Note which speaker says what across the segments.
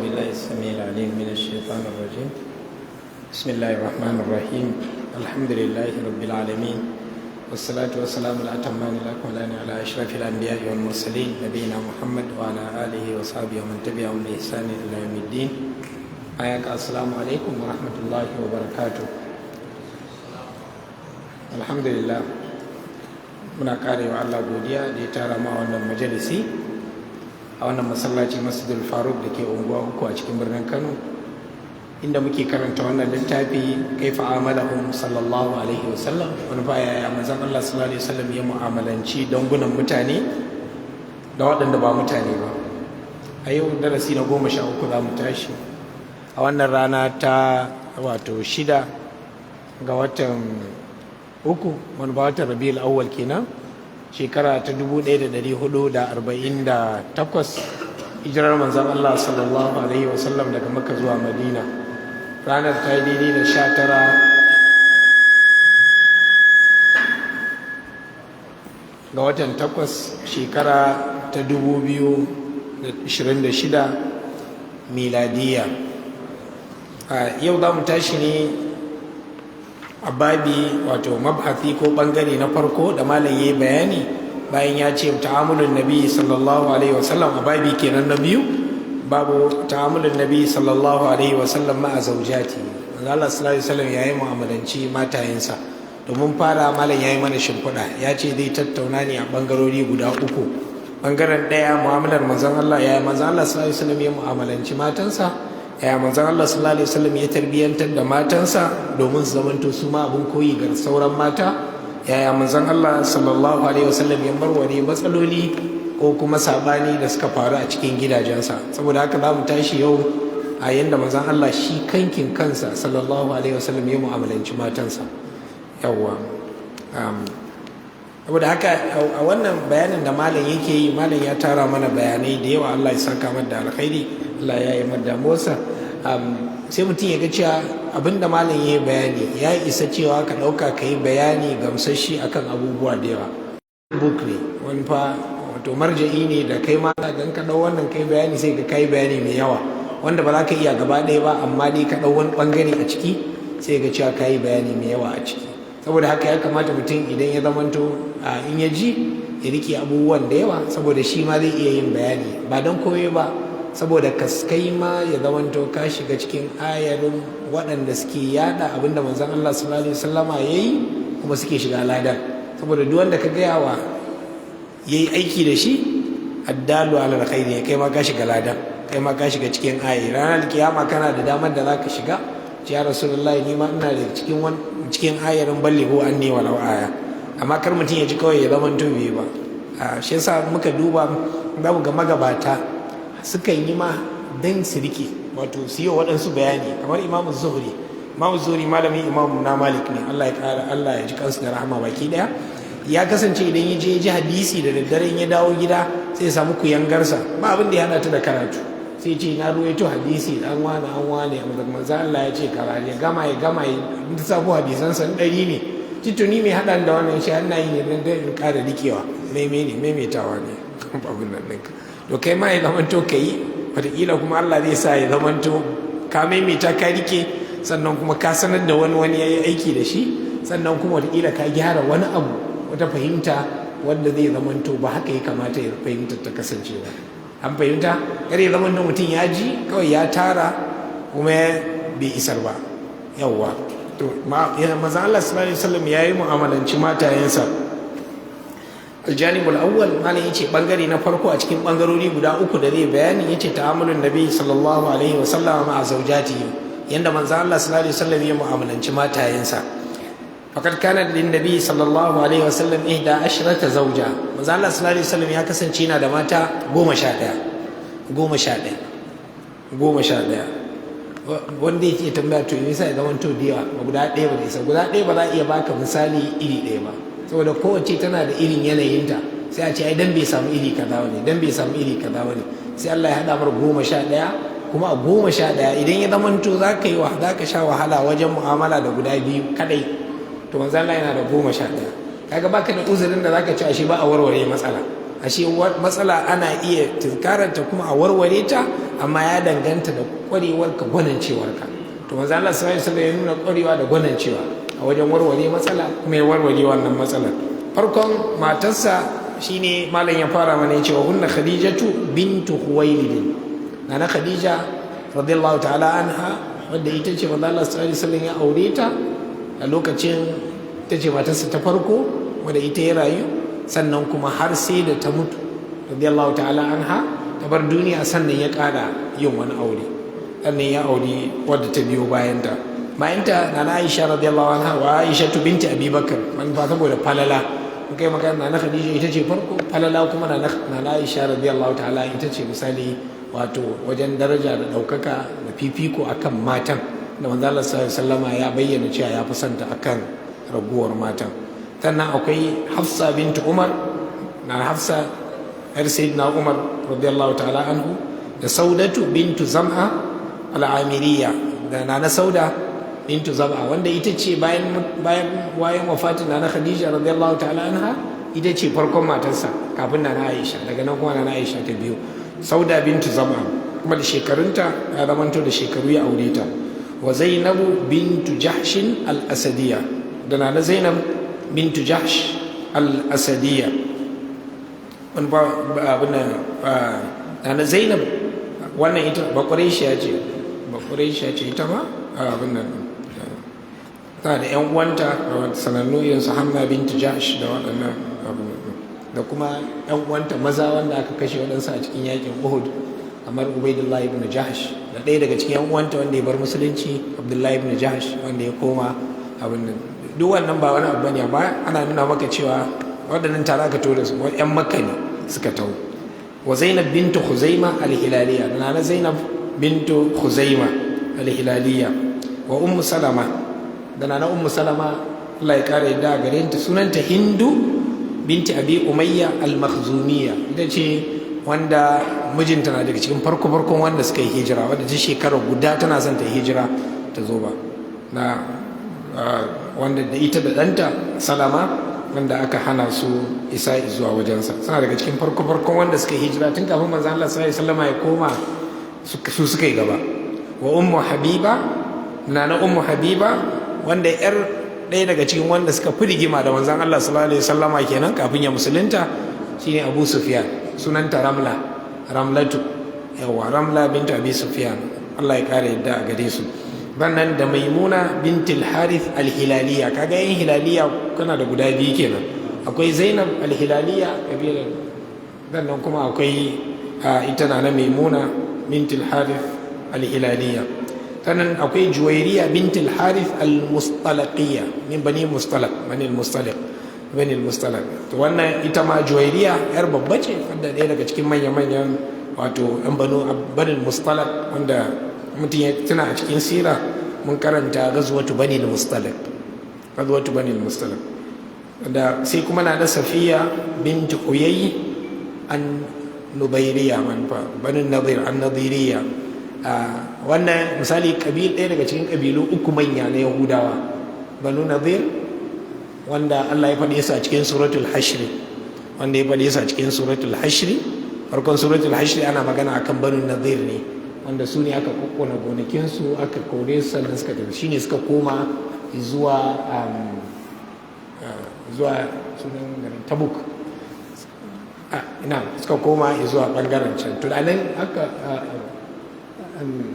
Speaker 1: بالله السميع العليم من الشيطان الرجيم. بسم الله الرحمن الرحيم. الحمد لله رب العالمين، والصلاة والسلام الأتمان الأكملان على أشرف الأنبياء والمرسلين، نبينا محمد وعلى آله وصحبه ومن تبعهم بإحسان إلى يوم الدين. آياك السلام عليكم ورحمة الله وبركاته. الحمد لله، muna karewa Allah godiya da ya tara ma wannan majalisi a wannan masallaci, Masjidul Faruk, da ke Unguwa 3 a cikin birnin Kano, inda muke karanta wannan littafi, Kaifa Amalahum Sallallahu Alaihi Wasallam. Wani baya ya manzon Allah sallallahu alaihi wasallam ya mu'amalanci dangunan mutane da waɗanda ba mutane ba. A yau darasi na 13 za mu tashi, a wannan rana ta wato 6 ga watan 3, wani ba watan Rabiul Awwal kenan, shekara ta 1448 hijirar manzon Allah sallallahu alaihi wasallam daga Makka zuwa Madina. Ranar ta yi daidai da 19 ga watan 8, shekara ta 2026 miladiya. Yau za mu tashi ne a babi, wato mabhathi ko bangare na farko da malam yayi bayani bayan ya ce ta'amulun nabi sallallahu alaihi wasallam, a babi kenan na biyu, babu ta'amulun nabi sallallahu alaihi wasallam ma'a zaujati. Manzo Allah sallallahu alaihi wasallam yayi mu'amalanci matayensa. Domin fara, malam yayi mana shimfiɗa, ya ce zai tattauna ne a bangarori guda uku. Bangaren ɗaya, mu'amalar manzon Allah, yaya manzon Allah sallallahu alaihi wasallam ya mu'amalanci matansa, ya manzon Allah sallallahu alaihi wasallam ya tarbiyantar da matansa domin su zamanto su ma abin koyi ga sauran mata, yaya manzon Allah sallallahu alaihi wasallam ya warware matsaloli ko kuma sabani da suka faru a cikin gidajensa. Saboda haka za mu tashi yau a yanda manzon Allah shi kankin kansa sallallahu alaihi wasallam ya mu'amalanci matansa. Yawwa, saboda haka a wannan bayanin da malam yake yi, malam ya tara mana bayanai da yawa. Allah ya saka mata da alkhairi, Allah ya yi mata damuwarsa. Sai mutum ya ga cewa abinda malam ya yi bayani ya isa cewa ka ɗauka ka yi bayani gamsashi akan abubuwa da yawa. Book ne wani fa, wato marja'i ne da kai ma dan ka ɗau wannan kai bayani, sai ka kai bayani mai yawa wanda ba za ka iya gaba ɗaya ba, amma dai ka ɗau wani ɓangare a ciki, sai ga cewa ka yi bayani mai yawa a ciki. Saboda haka ya kamata mutum idan ya zamanto in ya ji, ya rike abubuwan da yawa, saboda shi ma zai iya yin bayani, ba don komai ba, saboda kaskai ma ya zamanto ka shiga cikin ayarin waɗanda suke yada abinda manzon Allah sallallahu alaihi wasallama yayi kuma suke shiga ladan. Saboda duk wanda ka gaya wa yayi aiki da shi, addalu ala alkhairi, kai ma ka shiga ladan, kai ma ka shiga cikin ayi. Ranar kiyama kana da damar da zaka shiga, ya Rasulullahi, ni ma ina da cikin cikin ayarin ballighu anni walau aya. Amma kar mutum ya ji kawai ya zama to bai ba. Shi yasa muka duba za mu ga magabata sukan yi ma dan su rike, wato su yi wa waɗansu bayani, kamar Imamu Zuhri. Imamu Zuhri malamin Imamu na Malik ne, Allah ya kara, Allah ya ji kansu da rahama baki daya. Ya kasance idan ya je ya ji hadisi da daddare, ya dawo gida sai ya samu kuyangarsa, ba abin da ya hada ta da karatu, sai ce, "Na ruwaito hadisi an wani, an wani, manzo Allah ya ce kaza." Ya gama, ya gama, ya sabo hadisan san 100 ne. Tituni mai haɗan da wannan shi ana yi ne don in ƙara rikewa, maimai ne, maimaitawa ne abin nan ɗinka. To kai ma ya zamanto ka yi, wataƙila kuma Allah zai sa ya zamanto ka maimaita, ka rike, sannan kuma ka sanar da wani, wani ya yi aiki da shi, sannan kuma wataƙila ka gyara wani abu, wata fahimta wanda zai zamanto ba haka ya kamata ya fahimta ta kasance ba. An fahimta? Kar ya zamanto mutum ya ji kawai ya tara kuma bai isar ba. Yawwa, to manzon Allah sallallahu alaihi wasallam ya yi mu'amalanci matayensa. Aljanibul awwal, malam yace bangare na farko a cikin bangarori guda uku da zai bayani, yace ta'amulun nabi sallallahu alaihi wasallam ma'a zawjatihi, yanda manzon Allah sallallahu alaihi wasallam ya mu'amalanci matayensa. Faqad kana lin nabi sallallahu alaihi wasallam 11 zawja. Manzon Allah sallallahu alaihi wasallam ya kasance yana da mata 11, 11, 11. Wanda yake tambaya, to yasa ya zama to da yawa, ba guda ɗaya ba da isa? Guda ɗaya ba za a iya baka misali iri ɗaya ba, saboda kowace tana da irin yanayinta. Sai a ce ai dan bai samu iri kaza bane, dan bai samu iri kaza bane. Sai Allah ya haɗa mar 11. Kuma a 11, idan ya zamanto za ka yi za ka sha wahala wajen mu'amala da guda biyu kadai, to manzo Allah yana da 11. Kaga baka da uzurin da zaka ci ashe ba a warware matsala, ashe matsala ana iya tunkaranta kuma a warware ta. Amma ya danganta da kwarewarka, gwanancewarka. To manzo Allah sallallahu alaihi wasallam ya nuna kwarewa da gwanancewa a wajen warware matsala, kuma ya warware wannan matsalar. Farkon matarsa shine malam ya fara mana cewa hunna Khadijatu bintu Khuwailid. Nana Khadija radiyallahu ta'ala anha, wadda ita ce manzo Allah sallallahu alaihi wasallam ya aure ta a lokacin, ta ce matarsa ta farko wadda ita ya rayu, sannan kuma har sai da ta mutu radiyallahu ta'ala anha, ta bar duniya, sannan ya kara yin wani aure, sannan ya aure wadda ta biyo bayanta. Bayanta nana Aisha radiyallahu anha, wa Aisha binti Abi Bakar. Man fa saboda falala in kai magana, nana Khadija ita ce farko falala, kuma nana Aisha radiyallahu ta'ala ita ce misali wato wajen daraja da ɗaukaka da fifiko akan matan da manzo Allah sallallahu alaihi wasallama ya bayyana cewa ya fi santa akan raguwar matan. Sannan akwai Hafsa binti Umar, na Hafsa yar Sayyidina Umar radiyallahu ta'ala anhu, da Saudatu bintu Zam'a al-Amiriyya, da nana Sauda bintu Zam'a, wanda ita ce bayan bayan wayan wafatin nana Khadija radiyallahu ta'ala anha, ita ce farkon matarsa kafin nana Aisha. Daga nan kuma nana Aisha ta biyu. Sauda bintu Zam'a kuma da shekarunta ya zamanto da shekaru ya aure ta. Wa Zainabu bintu Jahshin al-Asadiyya, da nana Zainab bintu Jahsh al-Asadiyya. Wani ba abin nana Zainab wannan ita Baƙurayshiya ce, Baƙurayshiya ce ita ma. Abin nan tana da yan uwanta sanannu irin su Hamna bintu Jahsh da waɗannan abin, da kuma yan uwanta maza wanda aka kashe waɗansu a cikin yakin Uhud, kamar Ubaidullah ibn Jahsh, da ɗaya daga cikin yan uwanta wanda ya bar musulunci, Abdullahi ibn Jahsh, wanda ya koma abin nan. Duk wannan ba wani abu bane, amma ana nuna maka cewa waɗannan tare aka tura su, yan Makka ne suka taho. Wa Zainab bintu Khuzaima al-Hilaliya, nana Zainab bintu Khuzaima al-Hilaliya, wa Ummu Salama, da nana Ummu Salama, Allah ya kare yadda a gare ta, sunanta Hindu binti Abi Umayya al-Makhzumiyya. Ita ce wanda mijinta na daga cikin farko farkon wanda suka yi hijira, wadda ta shekara guda tana son ta yi hijira ta zo ba na, wanda da ita da ɗanta Salama wanda aka hana su isa zuwa wajensa, suna daga cikin farko farkon wanda suka yi hijira tun kafin manzo Allah sallallahu alaihi wasallam ya koma, su suka yi gaba. Wa Ummu Habiba, nana Ummu Habiba, wanda yar ɗaya daga cikin wanda suka fi rigima da manzon Allah sallallahu alaihi wasallama kenan kafin ya musulunta, shine Abu Sufyan, sunanta Ramla, Ramlatu, yawa Ramla bintu Abi Sufyan, Allah ya kare yadda a gare su. Sannan da Maimuna bintul Harith al-Hilaliya. Kaga yin Hilaliya kana da guda biyu kenan: akwai Zainab al-Hilaliya kabilar, sannan kuma akwai ita na Maimuna bintul Harith al-Hilaliya. Sannan akwai Juwairiya bintul Harith al-Mustalaqiyya min Bani Mustalaq, Bani Mustalaq, Bani Mustalaq. To wannan ita ma Juwairiya yar babba ce, wanda ɗaya daga cikin manya-manyan wato yan banu Bani Mustalaq, wanda mutum ya tuna a cikin sira mun karanta ghazwatu Bani Mustalaq, ghazwatu Bani Mustalaq. Da sai kuma na da Safiya bint Huyay an Nubairiya, man fa Bani Nadir an Nadiriya. Wannan misali kabil ɗaya daga cikin kabilu uku manya na Yahudawa, Banu Nadir, wanda Allah ya faɗe su a cikin suratul Hashr, wanda ya faɗe su a cikin suratul Hashr. Farkon suratul Hashr ana magana akan Banu Nadir ne, wanda su ne aka kokkona gonakinsu, aka kore su, sannan suka tafi, shine suka koma zuwa zuwa sunan garin Tabuk, ina suka koma zuwa bangaren can. To nan aka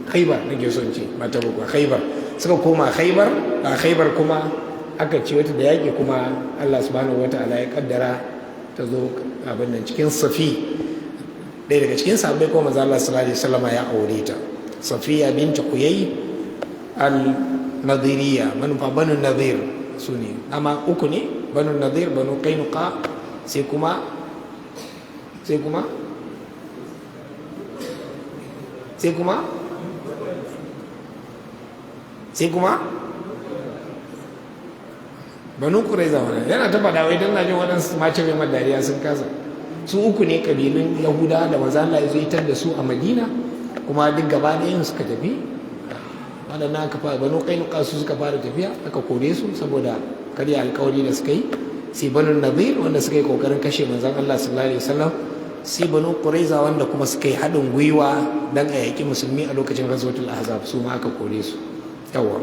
Speaker 1: Khaibar nake son ce, ba Tabuk ba, Khaibar. Suka koma Khaibar. A Khaibar kuma aka ce wata da yaƙi, kuma Allah subhanahu wataala ya kaddara ta zo abin nan cikin Safi, ɗaya daga cikin sahabbai, ko manzo Allah sallallahu alaihi wasallam ya aure ta, Safiya bint Huyay al-Nadiriya. Manufa Banu Nadir su ne, amma uku ne: Banu Nadir, Banu Qainuqa, sai kuma Banu Quraiza. Wannan yana ta faɗa wai dan na jin waɗansu mace mai dariya sun kasa. Su uku ne kabilun Yahuda da manzo Allah ya zo itar da su a Madina, kuma duk gaba ɗayan suka tafi. Waɗannan aka fara Banu Qainuqa, su suka fara tafiya, aka kore su saboda karya alkawari da suka yi. Sai Banu Nadir, wanda suka yi kokarin kashe manzon Allah sallallahu alaihi wasallam. Sai Banu Quraiza wanda kuma suka yi haɗin gwiwa dan a yaƙi musulmi a lokacin Ghazwatul Ahzab, su ma aka kore su. Yawa,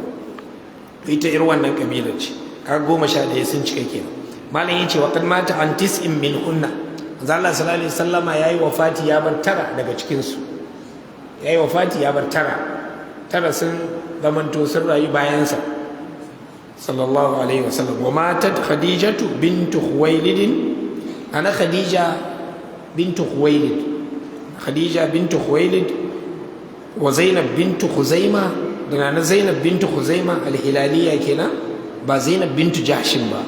Speaker 1: ita irin wannan kabila ce. Kaga 11 sun cika kenan. Malam yace wa qad mata an tis'in min hunna. Manzo Allah sallallahu alaihi wasallama yayi wafati ya bar tara daga cikin su. Yayi wafati ya bar tara. Tara sun zamanto sun rayu bayan sa sallallahu alaihi wasallam. Wa matat Khadijatu bintu Khuwailid. Ana Khadija bintu Khuwailid, Khadija bintu Khuwailid, wa Zainab bintu Khuzaima, da na Zainab bintu Khuzaima al-Hilaliya kenan, ba Zainab bintu Jahshin ba,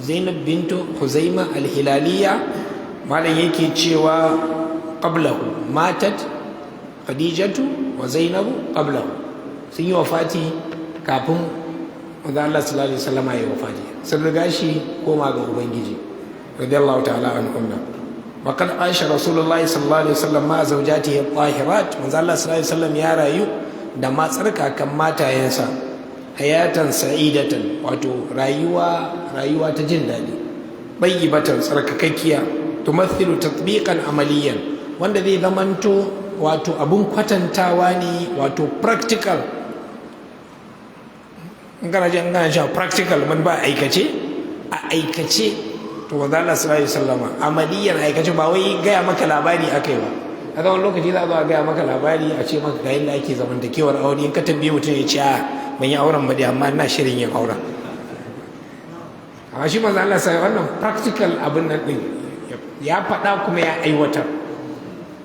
Speaker 1: Zainab bintu Khuzaima al-Hilaliya. Malam yake cewa qablahu matat Khadijatu wa Zainabu qablahu, sun yi wafati kafin manzo Allah sallallahu alaihi wasallam ya wafati, sun riga shi koma ga Ubangiji, radiyallahu ta'ala anhunna. Wa qad aisha Rasulullahi sallallahu alaihi wasallam ma zawjatihi at-tahirat. Manzo Allah sallallahu alaihi wasallam ya rayu da ma tsarkakan matayensa hayatan sa'idatan, wato rayuwa, rayuwa ta jin daɗi, tayyibatan, tsarkakakkiya, tumathilu tatbiqan amaliyan, wanda zai zamanto wato abun kwatantawa ne, wato practical. In kana jin kana cewa practical, man ba aikace, a aikace. To manzo Allah sallallahu alaihi wasallama amaliyan, aikace, ba wai gaya maka labari akai ba. A wani lokaci za a zo a gaya maka labari, a ce maka ga yadda ake zamantakewar aure. In ka tambaye mutum, ya ce a ban yi auren ba dai, amma ina shirin yin auren. Amma shi manzo Allah sai wannan practical abin nan din ya faɗa kuma ya aiwatar.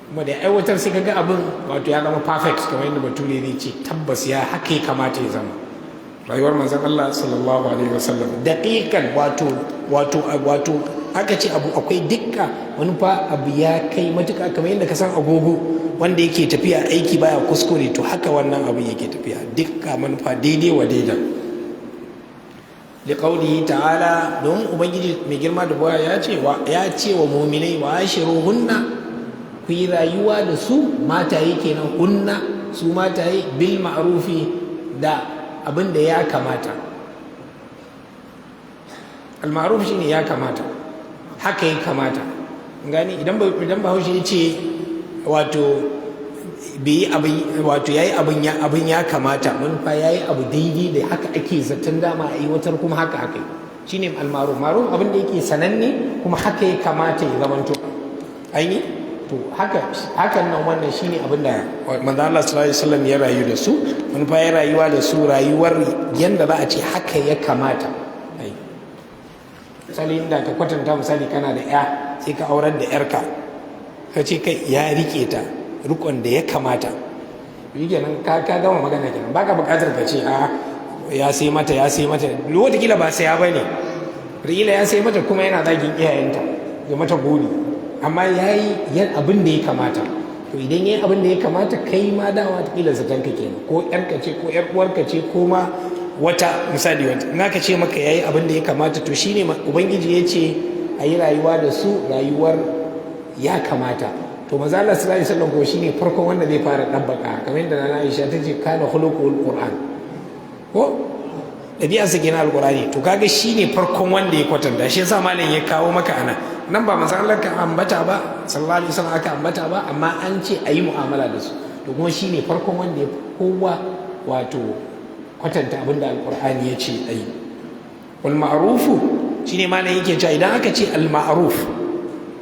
Speaker 1: Kuma da ya aiwatar, sai kaga abin wato ya zama perfect, kamar yadda Bature zai ce. Tabbas ya haka ya kamata ya zama rayuwar manzon Allah sallallahu alaihi wasallam, daqiqan, wato aka ce abu akwai dukka wani fa abu ya kai matuka, kamar yadda ka san agogo wanda yake tafiya aiki baya kuskure, to haka wannan abin yake tafiya, dukka manufa daidai wa daida. Liqaulihi ta'ala, don Ubangiji mai girma da buwaya ya ce wa muminai: wa ashiruhunna, ku yi rayuwa da su, mataye kenan, hunna, su mataye, bil ma'rufi, da abin da ya kamata. Al ma'ruf shine ya kamata, haka ya kamata. Gani, idan Bahaushe ya ce wato bai yi abin, wato yayi abin ya kamata, manufa yayi abu daidai da haka ake zaton dama a aiwatar, kuma haka aka yi, shine al-ma'ruf. Ma'ruf abin da yake sananne kuma haka ya kamata ya zamanto aini. To haka hakan nan, wannan shine abin da manzo Allah sallallahu alaihi wasallam ya rayu da su, manufa ya rayuwa da su rayuwar yanda za a ce haka ya kamata. Ai misali, inda ka kwatanta, misali kana da ya, sai ka aurar da yarka, ka ce kai ya rike ta rikon da ya kamata, yi kenan, ka gama magana kenan. Baka bukatar ka ce a ya sai mata, ya sai mata. Wataƙila ba saya ba ne, wataƙila ya sai mata kuma yana zagin iyayenta ya mata gori, amma ya yi abin da ya kamata. To idan ya yi abin da ya kamata, kai ma dama wataƙila zaton ka kenan, ko yarka ce, ko yar uwarka ce, ko ma wata misali wata, in aka ce maka ya yi abin da ya kamata, to shine Ubangiji ya ce a yi rayuwa da su rayuwar ya kamata. To manzo Allah sallallahu alaihi wasallam ko shine farkon wanda zai fara dabbaka, kamar yadda Nana Aisha ta ce kana khuluqul Qur'an, ko ɗabi'ar sa kenan Alqur'ani. To kaga shine farkon wanda ya kwatanta. Shi yasa malam ya kawo maka ana nan, ba manzo Allah ka ambata ba sallallahu alaihi wasallam aka ambata ba, amma an ce a yi mu'amala da su. To kuma shine farkon wanda ya kowa wato kwatanta abin da Alqur'ani ya ce ayi. Wal ma'rufu, shine malam yake cewa idan aka ce al ma'ruf,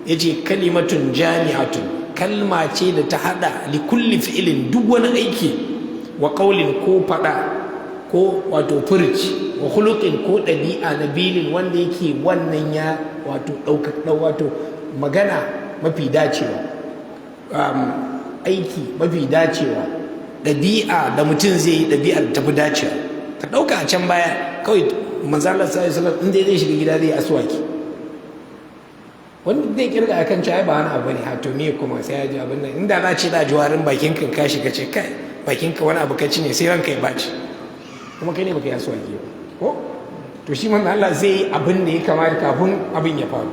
Speaker 1: yace kalimatun jami'atun, kalma ce da ta hada, li kulli fi'ilin, duk wani aiki, wa qaulin, ko fada, ko wato furci, wa khuluqin, ko ɗabi'a, nabilin, wanda yake wannan ya wato ɗauka wato magana mafi dacewa, aiki mafi dacewa, ɗabi'a da mutum zai yi, ɗabi'ar tafi dacewa. Ka ɗauka a can baya kawai, manzo Allah sallallahu alaihi wasallam in dai zai shiga gida zai aswaki. Wanda zai kirga akan cewa ba wani abu ne, ha to me kuma sai ya ji abin nan? Inda za ce za ji warin bakin ka, ka shiga ce kai bakin ka wani abu ka ci ne, sai ranka ya baci, kuma kai ne baka yi aswaki ba ko. To shi manzo Allah zai yi abin da ya kamata kafin abin ya faru,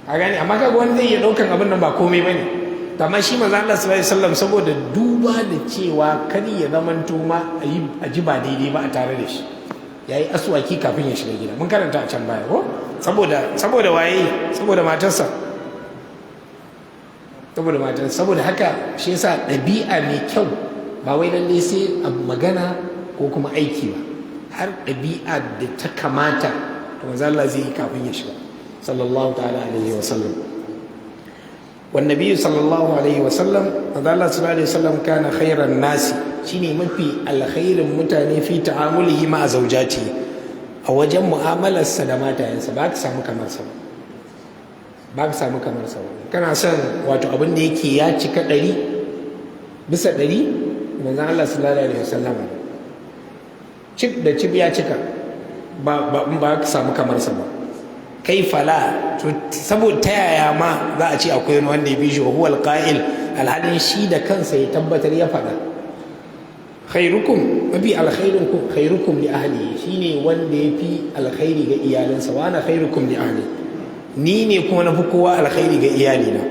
Speaker 1: a gani. Amma kaga wani zai iya daukan abin nan ba komai bane. To amma shi manzo Allah sallallahu alaihi wasallam, saboda duba da cewa kar ya zamanto ma a ji ba daidai ba a tare da shi, yayi aswaki kafin ya shiga gida. Mun karanta a can baya ko. Saboda waye? Saboda matarsa. Saboda matan, saboda haka shi yasa ɗabi'a mai kyau ba wai lalle sai abu magana ko kuma aiki ba, har ɗabi'a da ta kamata to manzo Allah zai yi kafin ya shiga, sallallahu ta'ala alaihi wa sallam. Wan nabi sallallahu alaihi wa sallam, manzo Allah sallallahu alaihi wa sallam kana khairan nasi, shine mafi alkhairin mutane fi ta'amulihi ma zawjati, a wajen mu'amalarsa da matayensa. Ba ka samu kamar sa ba, ka samu kamar sa. Kana son wato abin da yake ya cika 100%, manzon Allah sallallahu alaihi wasallam cip da cip ya cika, ba ba ba ka samu kamar sa ba. Kai fala to, saboda ta yaya ma za a ce akwai wani wanda ya bi shi? Wa huwal qa'il, alhalin shi da kansa ya tabbatar, ya faɗa: khairukum, mafi alkhairunkum, khairukum li ahli, shine wanda ya fi alkhairi ga iyalansa. Wa ana khairukum li ahli, ni ne kuma na fi kowa alkhairi ga iyalina.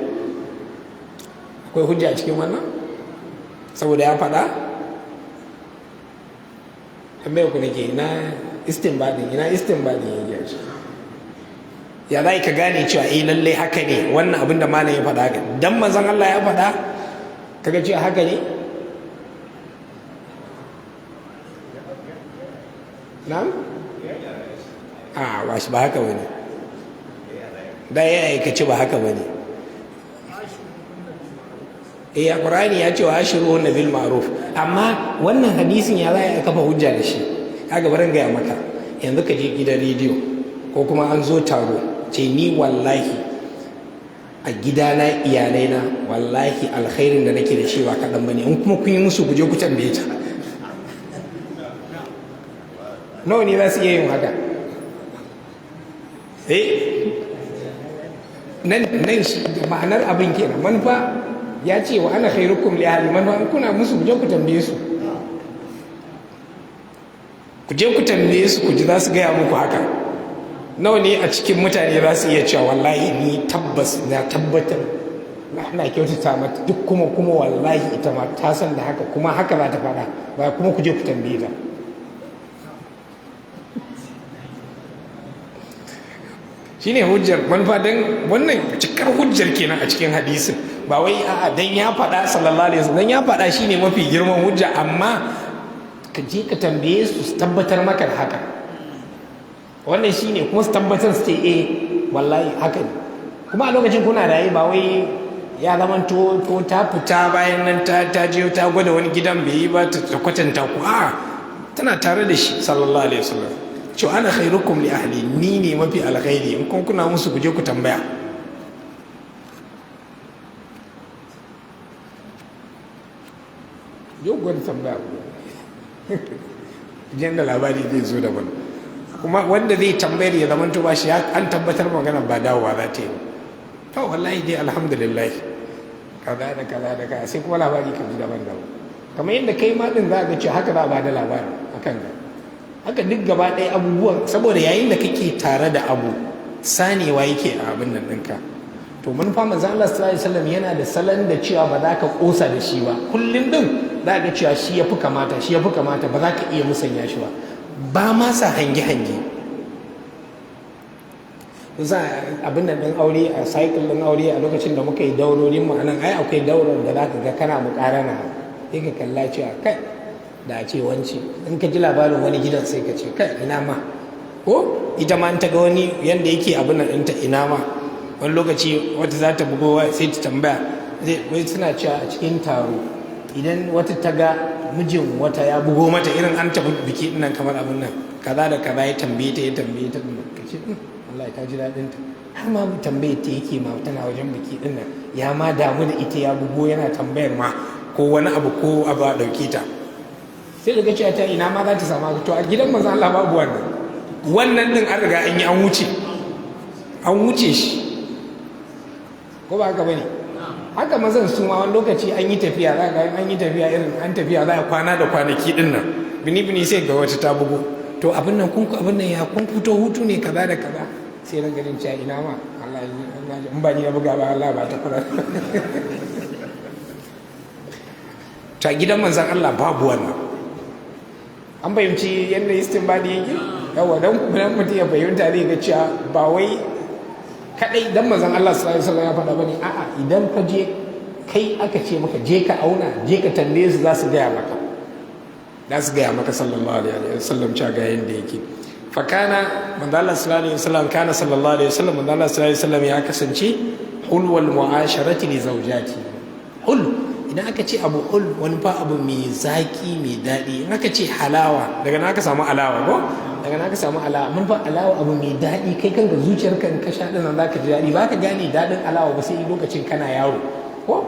Speaker 1: Akwai hujja a cikin wannan saboda ya faɗa? Tambayar ku nake, ina istinbadin, ina istinbadin yake a ciki? Ya za ka gane cewa eh, lallai haka ne wannan abin da malam ya faɗa haka? Dan manzon Allah ya faɗa kaga cewa haka ne? Na'am, a ba shi ba haka bane, da ya aikace ba haka bane. Eh, Qur'ani ya ce wa ashiruhunna bil ma'ruf, amma wannan hadisin ya za a kafa hujja da shi? Kaga, barin gaya maka, yanzu ka je gidan rediyo ko kuma an zo taro, ce ni wallahi a gidana iyalaina wallahi alkhairin da nake da shi ba kaɗan bane, in kuma kun yi musu ku je ku tambaye ta. Nawa ne za su iya yin haka? Eh, nan nan ma'anar abin kenan. Manufa ya ce wa ana khairukum li ahli, manufa in kuna musu ku je ku tambaye su, ku je ku tambaye su ku ji za su gaya muku haka. Nawa ne a cikin mutane za su iya cewa wallahi ni tabbas na tabbatar na kyautata mata duk, kuma wallahi ita ma ta san da haka, kuma haka za ta faɗa ba, kuma ku je ku tambaye ta? Shine hujjar, manufa dan wannan cikar hujjar kenan a cikin hadisin. Ba wai a'a dan ya faɗa sallallahu alaihi wasallam, dan ya faɗa shine mafi girman hujja, amma ka je ka tambaye su, su tabbatar maka da haka. Wannan shine kuma su tabbatar, su ce eh, wallahi haka ne. Kuma a lokacin kuna raye, ba wai ya zama to ko ta fita bayan nan ta je ta gwada wani gidan bai yi ba ta kwatanta ku. A tana tare da shi sallallahu alaihi wasallam, cewa ana khairukum li ahli, ni ne mafi alkhairi, in kun kuna musu ku je ku tambaya. Yau gwada tambaya ku da labari zai zo daban, kuma wanda zai tambayar ya zama ba shi an tabbatar magana ba dawowa za ta yi. To wallahi dai alhamdulillah kaza da kaza da kaza, sai kuma labari ka ji daban daban. Kamar yadda kai ma din za ka ce haka za a ba da labarin akan ga haka duk gaba ɗaya abubuwan, saboda yayin da kake tare da abu sanewa yake a abin nan ɗinka. To manufa manzo Allah sallallahu alaihi wasallam yana da salon da cewa ba za ka kosa da shi ba, kullum din za ka cewa shi yafi kamata, shi yafi kamata, ba za ka iya musanya shi ba. Ba ma sa hange hange za abin nan ɗin aure, a cycle ɗin aure, a lokacin da muka yi daurorin mu anan, ai akwai daurar da za ka ga kana muƙarana, sai ka kalla cewa kai da a ce wance, in ka ji labarin wani gidan sai ka ce kai ina ma, ko ita ma in ta ga wani yanda yake abin nan ɗinta ina ma. Wani lokaci wata za ta bugo sai ta tambaya, wai suna cewa a cikin taro idan wata ta ga mijin wata ya bugo mata irin an tafi biki nan kamar abin nan kaza da kaza, ya tambaye ta, ya tambaye ta, ka ce wallahi ta ji daɗin ta, har ma mu tambaye ta yake ma tana wajen biki din nan, ya ma damu da ita, ya bugo yana tambayar ma ko wani abu ko abu a ɗauke ta, sai daga cewa ta ina ma za ta samu. To a gidan manzon Allah babu wannan, wannan din an riga an yi, an wuce, an wuce shi, ko ba haka bane? Haka mazan su ma wani lokaci an yi tafiya, za ga an yi tafiya irin an tafiya za a kwana da kwanaki din nan, bini bini sai ga wata ta bugo, to abin nan kun abin nan ya kun fito hutu ne kaza da kaza, sai ran ganin cewa ina ma Allah in ba ni na buga ba Allah ba ta kula. Ta gidan manzon Allah babu wannan. An fahimci yadda istinbadi yake? Yawa, dan kuma mutum ya fahimta zai ga cewa ba wai kadai dan manzon Allah sallallahu alaihi wasallam ya faɗa bane, a'a, idan ka je Kai aka ce maka je ka auna, je ka tambaye su, za su gaya maka, za su gaya maka sallallahu alaihi wasallam cewa ga yanda yake. Fakana manzo Allah sallallahu alaihi wasallam, kana sallallahu alaihi wasallam, manzo Allah sallallahu alaihi wasallam ya kasance hulwal mu'asharati li zawjati. Hul, idan aka ce abu hul, wani fa abu mai zaki, mai daɗi. In aka ce halawa, daga nan aka samu alawa, ko daga nan aka samu alawa. Mun fa alawa abu mai daɗi, kai kanka zuciyarka in ka sha ɗin nan zaka ji daɗi. Ba ka gane daɗin alawa ba sai lokacin kana yaro, ko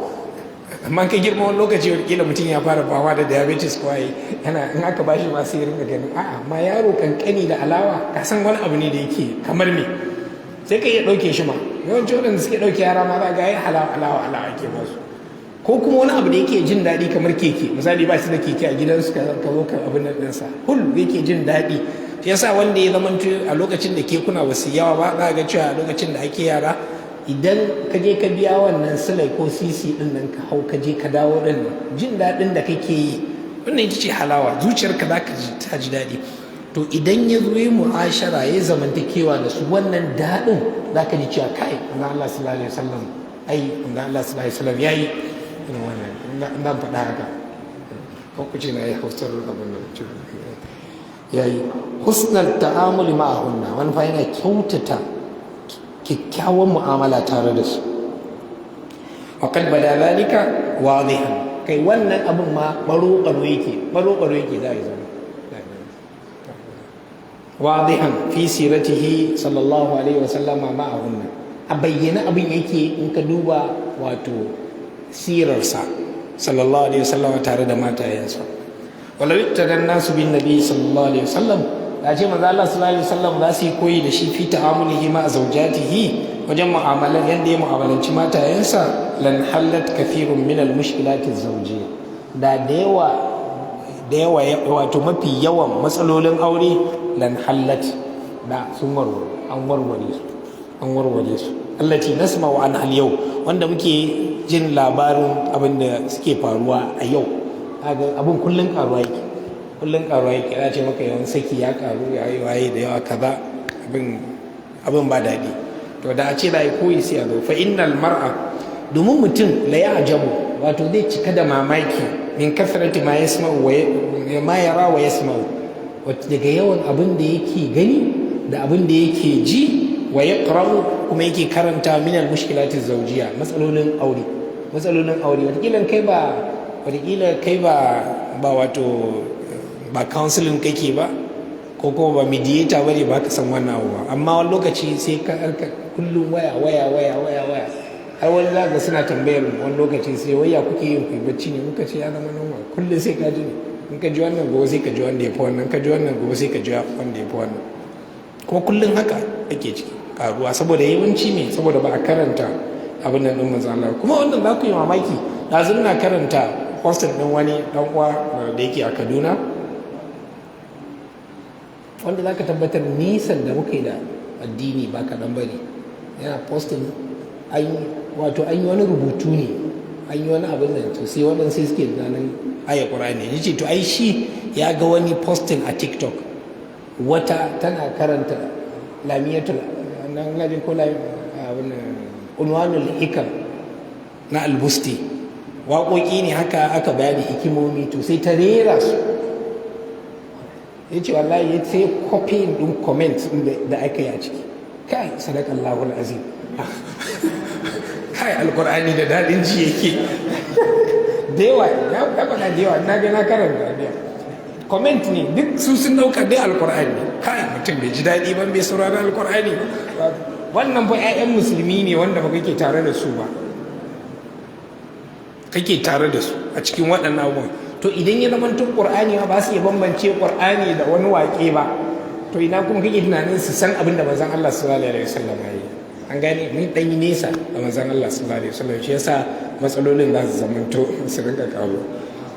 Speaker 1: amma ka girma wani lokaci kila mutum ya fara fama da diabetes ko ai yana, in aka bashi ma sai rinka ganin a'a. Amma yaro kankani da alawa, ka san wani abu ne da yake kamar me, sai ka iya ɗauke shi ma. Yawanci waɗanda suke ɗauke yara ma za ga yi halawa, alawa, alawa ake ba su, ko kuma wani abu da yake jin daɗi kamar keke misali. Ba su da keke a gidansu, ka zo ka abin nan ɗinsa, hul yake jin daɗi. Shi yasa wanda ya zamanto a lokacin da kekuna ba su yawa ba, za ga cewa a lokacin da ake yara, idan ka je ka biya wannan silai ko sisi din nan, ka hau ka je ka dawo din nan, jin daɗin da kake yi, wannan ita ce halawa. Zuciyarka za ka ji ta ji daɗi. To idan ya zo yi mu'ashara, ya zamantakewa da su, wannan daɗin za ka ji cewa kai, manzon Allah sallallahu alaihi wasallam, ai manzon Allah sallallahu alaihi wasallam yayi irin wannan. In zan faɗa haka, ko ku ce na yi hausar abin nan, yayi husnal ta'amuli ma'ahunna. Wani fa yana kyautata kyakkyawan mu'amala tare da su. Wa qad bada zalika wadihan. Kai, wannan abin ma baro baro yake, baro baro yake za a yi zama wadihan fi siratihi sallallahu alaihi wa sallama ma'ahunna. A bayyana abin yake in ka duba wato sirarsa sallallahu alaihi wa sallama tare da matayensa. Walau ittadan nasu bin nabi sallallahu alaihi wasallam, da ce manzo Allah sallallahu alaihi wasallam za su yi koyi da shi fi ta'amulihi ma zawjatihi, wajen mu'amalan yanda ya mu'amalanci matayensa, lan hallat kathirun min al mushkilati zawjiyya, da da yawa da yawa, wato mafi yawan matsalolin aure, lan hallat, da sun warware, an warware su, an warware su, allati nasma'u an al yau, wanda muke jin labarin abin da suke faruwa a yau. Abin kullun karuwa yake, kullun karuwa yake. Ya ce maka yawan saki ya karu, ya yi waye da yawa kaza, abin ba daɗi. To da a ce da yi koyi, sai a zo fa innal mar'a, domin mutum la ya ajabu, wato zai cika da mamaki, min kasrati ma yasma'u wa ma yara wa yasma'u, wato daga yawan abin da yake gani da abin da yake ji, wa yaqra'u, kuma yake karanta, min al mushkilati zawjiyya, matsalolin aure, matsalolin aure. Wataƙila kai ba wato ba counseling kake ba, ko kuma ba mediator bane, ba ka san wannan abu ba. Amma wani lokaci sai ka kullum waya, waya, waya, waya, waya, har wani za ga suna tambayar wani lokaci sai waya kuke yin ku bacci ne? Muka ce ya zama normal, kullum sai ka ji ne. In ka ji wannan, gobe sai ka ji wanda ya fi wannan. Ka ji wannan, gobe sai ka ji wanda ya fi wannan. Kuma kullum haka ake ciki, karuwa. Saboda yawanci me? Saboda ba a karanta abin nan din manzo Allah. Kuma wannan za ku yi mamaki, ɗazu ina karanta postin ɗin wani ɗan uwa da yake a Kaduna, wanda za ka tabbatar nisan da muka yi da addini ba kaɗan ba ne. Yana postin, wato an yi wani rubutu ne, an yi wani abin nan, to sai waɗansu sai suke tunanin aya ƙur'ani ya ce. To ai shi ya ga wani posting a TikTok, wata tana karanta lamiyatul nan gajin ko abin unwanul hikam na Albusti, waƙoƙi ne haka aka bayani hikimomi, to sai ta rera su. Ya ce wallahi ya sai copying ɗin comment da aka yi a ciki. Kai, sadakallahu azim, kai, alkur'ani da daɗin ji yake. Da yawa ya faɗa, da yawa na ga na karanta da comment ne, duk su sun ɗauka dai alkur'ani. Kai, mutum bai ji daɗi ban bai saurari alkur'ani. Wannan fa 'ya'yan musulmi ne wanda ba kake tare da su ba, kake tare da su a cikin waɗannan abubuwan. To idan ya zama tun ƙur'ani ma ba su iya bambance ƙur'ani da wani waƙe ba, to ina kuma kake tunanin su san abin da manzon Allah sallallahu alaihi wasallam ya yi? An gane mun dan yi nesa da manzon Allah sallallahu alaihi wasallam, shi yasa matsalolin za su zamanto su rinka kawo.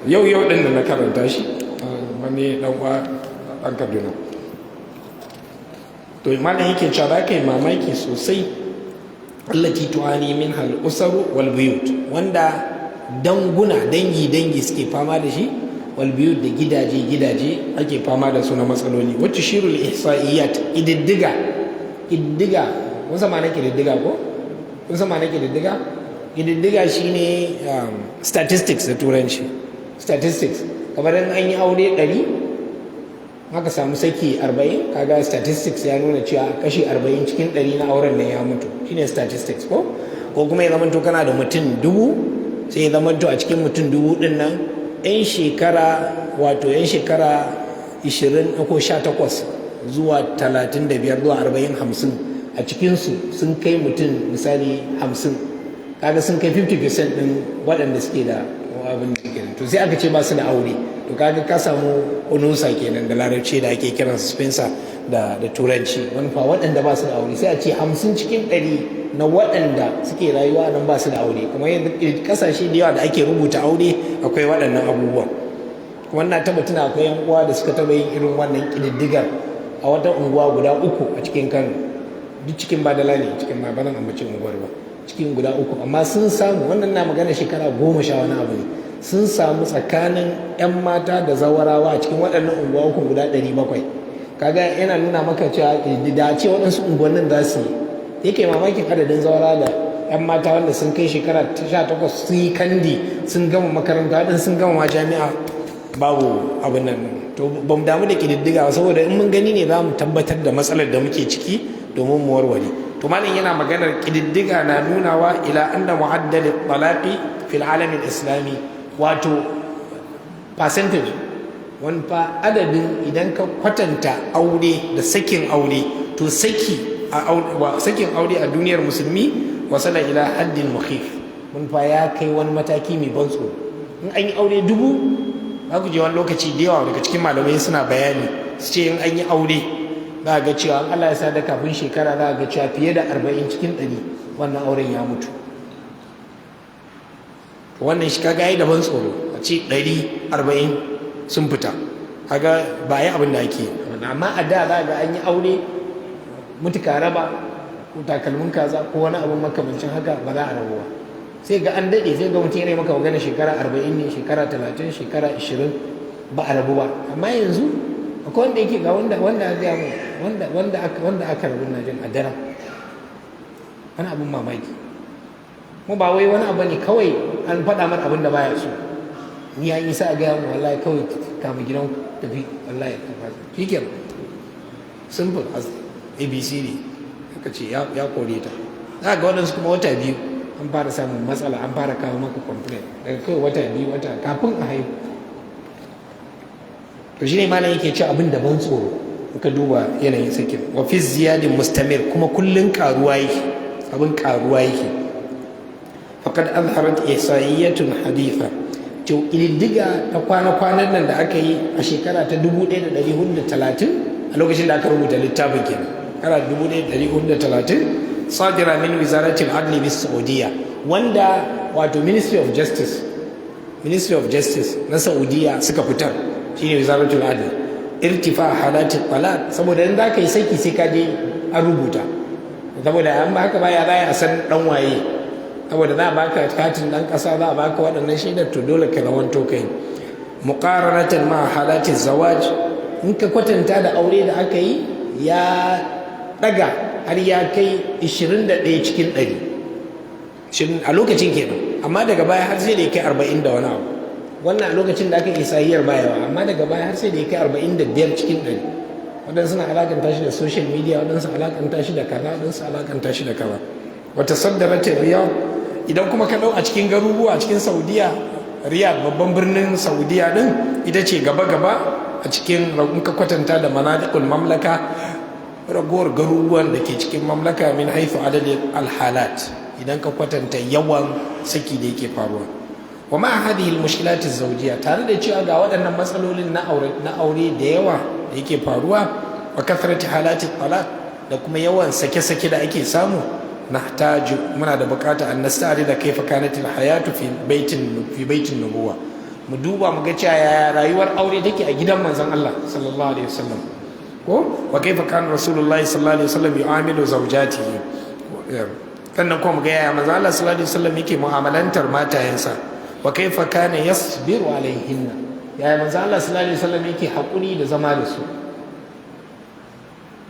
Speaker 1: Yau yau din da na karanta shi, wani dan uwa dan Kaduna. To malam yake cewa za ka yi mamaki sosai, allati tu'ani min hal usaru wal buyut, wanda danguna, dangi dangi suke fama da shi, wal buyut, da gidaje gidaje ake fama da su na matsaloli. Wacce shirul ihsa'iyat, ididdiga, ididdiga, kun san ma'anar kididdiga ko? Kun san ma'anar kididdiga? Ƙididdiga shine statistics da Turanci. Statistics, kamar in an yi aure 100, aka samu saki 40, kaga statistics ya nuna cewa kashi 40 cikin 100 na auren nan ya mutu. Shine statistics. Ko kuma ya zamanto kana da mutum 1000, sai ya zamanto a cikin mutum 1000 din nan, yan shekara, wato yan shekara 20 ko 18 zuwa 35 zuwa 40, 50, a cikinsu sun kai mutum misali 50, kaga sun kai 50% din waɗanda suke da abin da kenan. To sai aka ce ba su da aure. To kaga ka samu unusa kenan da Larabci, da ake kiran spouses da Turanci. Wani fa waɗanda ba su da aure, sai a ce 50 cikin 100 na waɗanda suke rayuwa nan ba su da aure. Kuma yanzu kasashe da yawa da ake rubuta aure akwai waɗannan abubuwan. Wannan taba tuna akwai yan uwa da suka taba yin irin wannan ƙididdigar a wata unguwa guda uku a cikin Kano. Duk cikin Badala ne, cikin ma ba zan ambaci unguwar ba, cikin guda uku. Amma sun samu, wannan na magana shekara 10 sha wani abu ne, sun samu tsakanin 'yan mata da zawarawa a cikin waɗannan unguwa uku guda 700. Kaga yana nuna maka cewa da ce waɗansu unguwannin za su yi, yake mamakin adadin zawara da 'yan mata wanda sun kai shekara 18, sun yi kandi, sun gama makaranta, waɗansu sun gama ma jami'a, babu abin nan. To ba mu damu da ƙididdiga ba, saboda in mun gani ne za mu tabbatar da matsalar da muke ciki domin mu warware. To malam yana maganar ƙididdiga na nunawa ila anna mu'addal talaqi fil alam islami, wato percentage, wani fa adadin idan ka kwatanta aure da sakin aure, to saki a sakin aure a duniyar Musulmi wasala ila haddin mukhif, mun fa ya kai wani mataki mai ban tsoro. In an yi aure 1000, za ku je wani lokaci da yawa daga cikin malamai suna bayani, su ce in an yi aure, za ga cewa in Allah ya sa da kafin shekara, za ga cewa fiye da 40 cikin 100 wannan auren ya mutu. Wannan shi kaga yi da ban tsoro, a ce 100, 40 sun fita. Kaga ba yi abin da ake. Amma a da za ga an yi aure mutuka raba, ko takalmin kaza, ko wani abin makamancin haka, ba za a rabu ba sai ga an daɗe. Sai ga mutum yana maka magana shekara 40 ne, shekara 30, shekara 20, ba a rabu ba. Amma yanzu akwai wanda yake ga wanda aka mu wanda aka rabu na jin a daren, wani abin mamaki. Mu ba wai wani abu ne, kawai an faɗa mar abin da baya so. Ni an yi sa a gaya mu, wallahi kawai kama gidan tafi, wallahi shi kenan, simple as ABCD. Aka ce ya kore ta. Za ga waɗansu kuma wata 2 an fara samun matsala, an fara kawo maka complaint, daga kawai wata 2, wata kafin a haihu. To shine malam yake ce abin da ban tsoro ka duba yanayin sakin, wa fi ziyadin mustamir, kuma kullun karuwa yake, abin karuwa yake. Faqad azharat ihsaiyatun haditha, to ƙididdiga ta kwana-kwanan nan da aka yi a shekara ta 1430, a lokacin da aka rubuta littafin kenan, kara 1430, sadira min wizaratil adli bis Saudiya, wanda wato Ministry of Justice na Saudiya suka fitar, shine wizaratul adli, irtifa halatit talaq. Saboda in zaka yi saki sai ka je an rubuta, saboda an ba haka baya za a san dan waye, saboda za a baka katin dan kasa, za a baka waɗannan shaidar, to dole ka zamanto kai. Muqaranatan ma halati zawaj, in ka kwatanta da aure da aka yi, ya daga har ya kai 21 cikin 100 a lokacin kenan. Amma daga baya har sai da ya kai 40 da wani abu. Wannan a lokacin da aka isayyar bayawa, amma daga baya har sai da ya kai 45 cikin 100. Waɗansu na alakanta shi da social media, waɗansu alakanta shi da kaza, waɗansu alakanta shi da kaza. Wata saddaratin Riyadh, idan kuma ka ɗau a cikin garuruwa a cikin Saudiya, Riyadh, babban birnin Saudiya din, ita ce gaba-gaba a cikin, in ka kwatanta da manatiqul mamlaka, ragowar garuruwan da ke cikin mamlaka, min haifu adadin alhalat, idan ka kwatanta yawan saki da yake faruwa. Wa ma hadhihi almushkilat azwajiyya, tare da cewa ga waɗannan matsalolin na aure da yawa da yake faruwa, wa kathrati halati talaq, da kuma yawan sake-sake da ake samu, nahtaju, muna da bukata, an nasta'rida kaifa kanat alhayatu fi baitin nubuwa, mu duba mu ga cewa yaya rayuwar aure take a gidan manzon Allah sallallahu alaihi wasallam, ko wa kaifa kana Rasulullahi sallallahu alaihi wasallam yu'amilu zawjatihi, sannan kuma mu ga yaya manzon Allah sallallahu alaihi wasallam yake mu'amalantar matayensa, wa kaifa kana yasbiru alaihinna, yaya manzon Allah sallallahu alaihi wasallam yake hakuri da zama da su.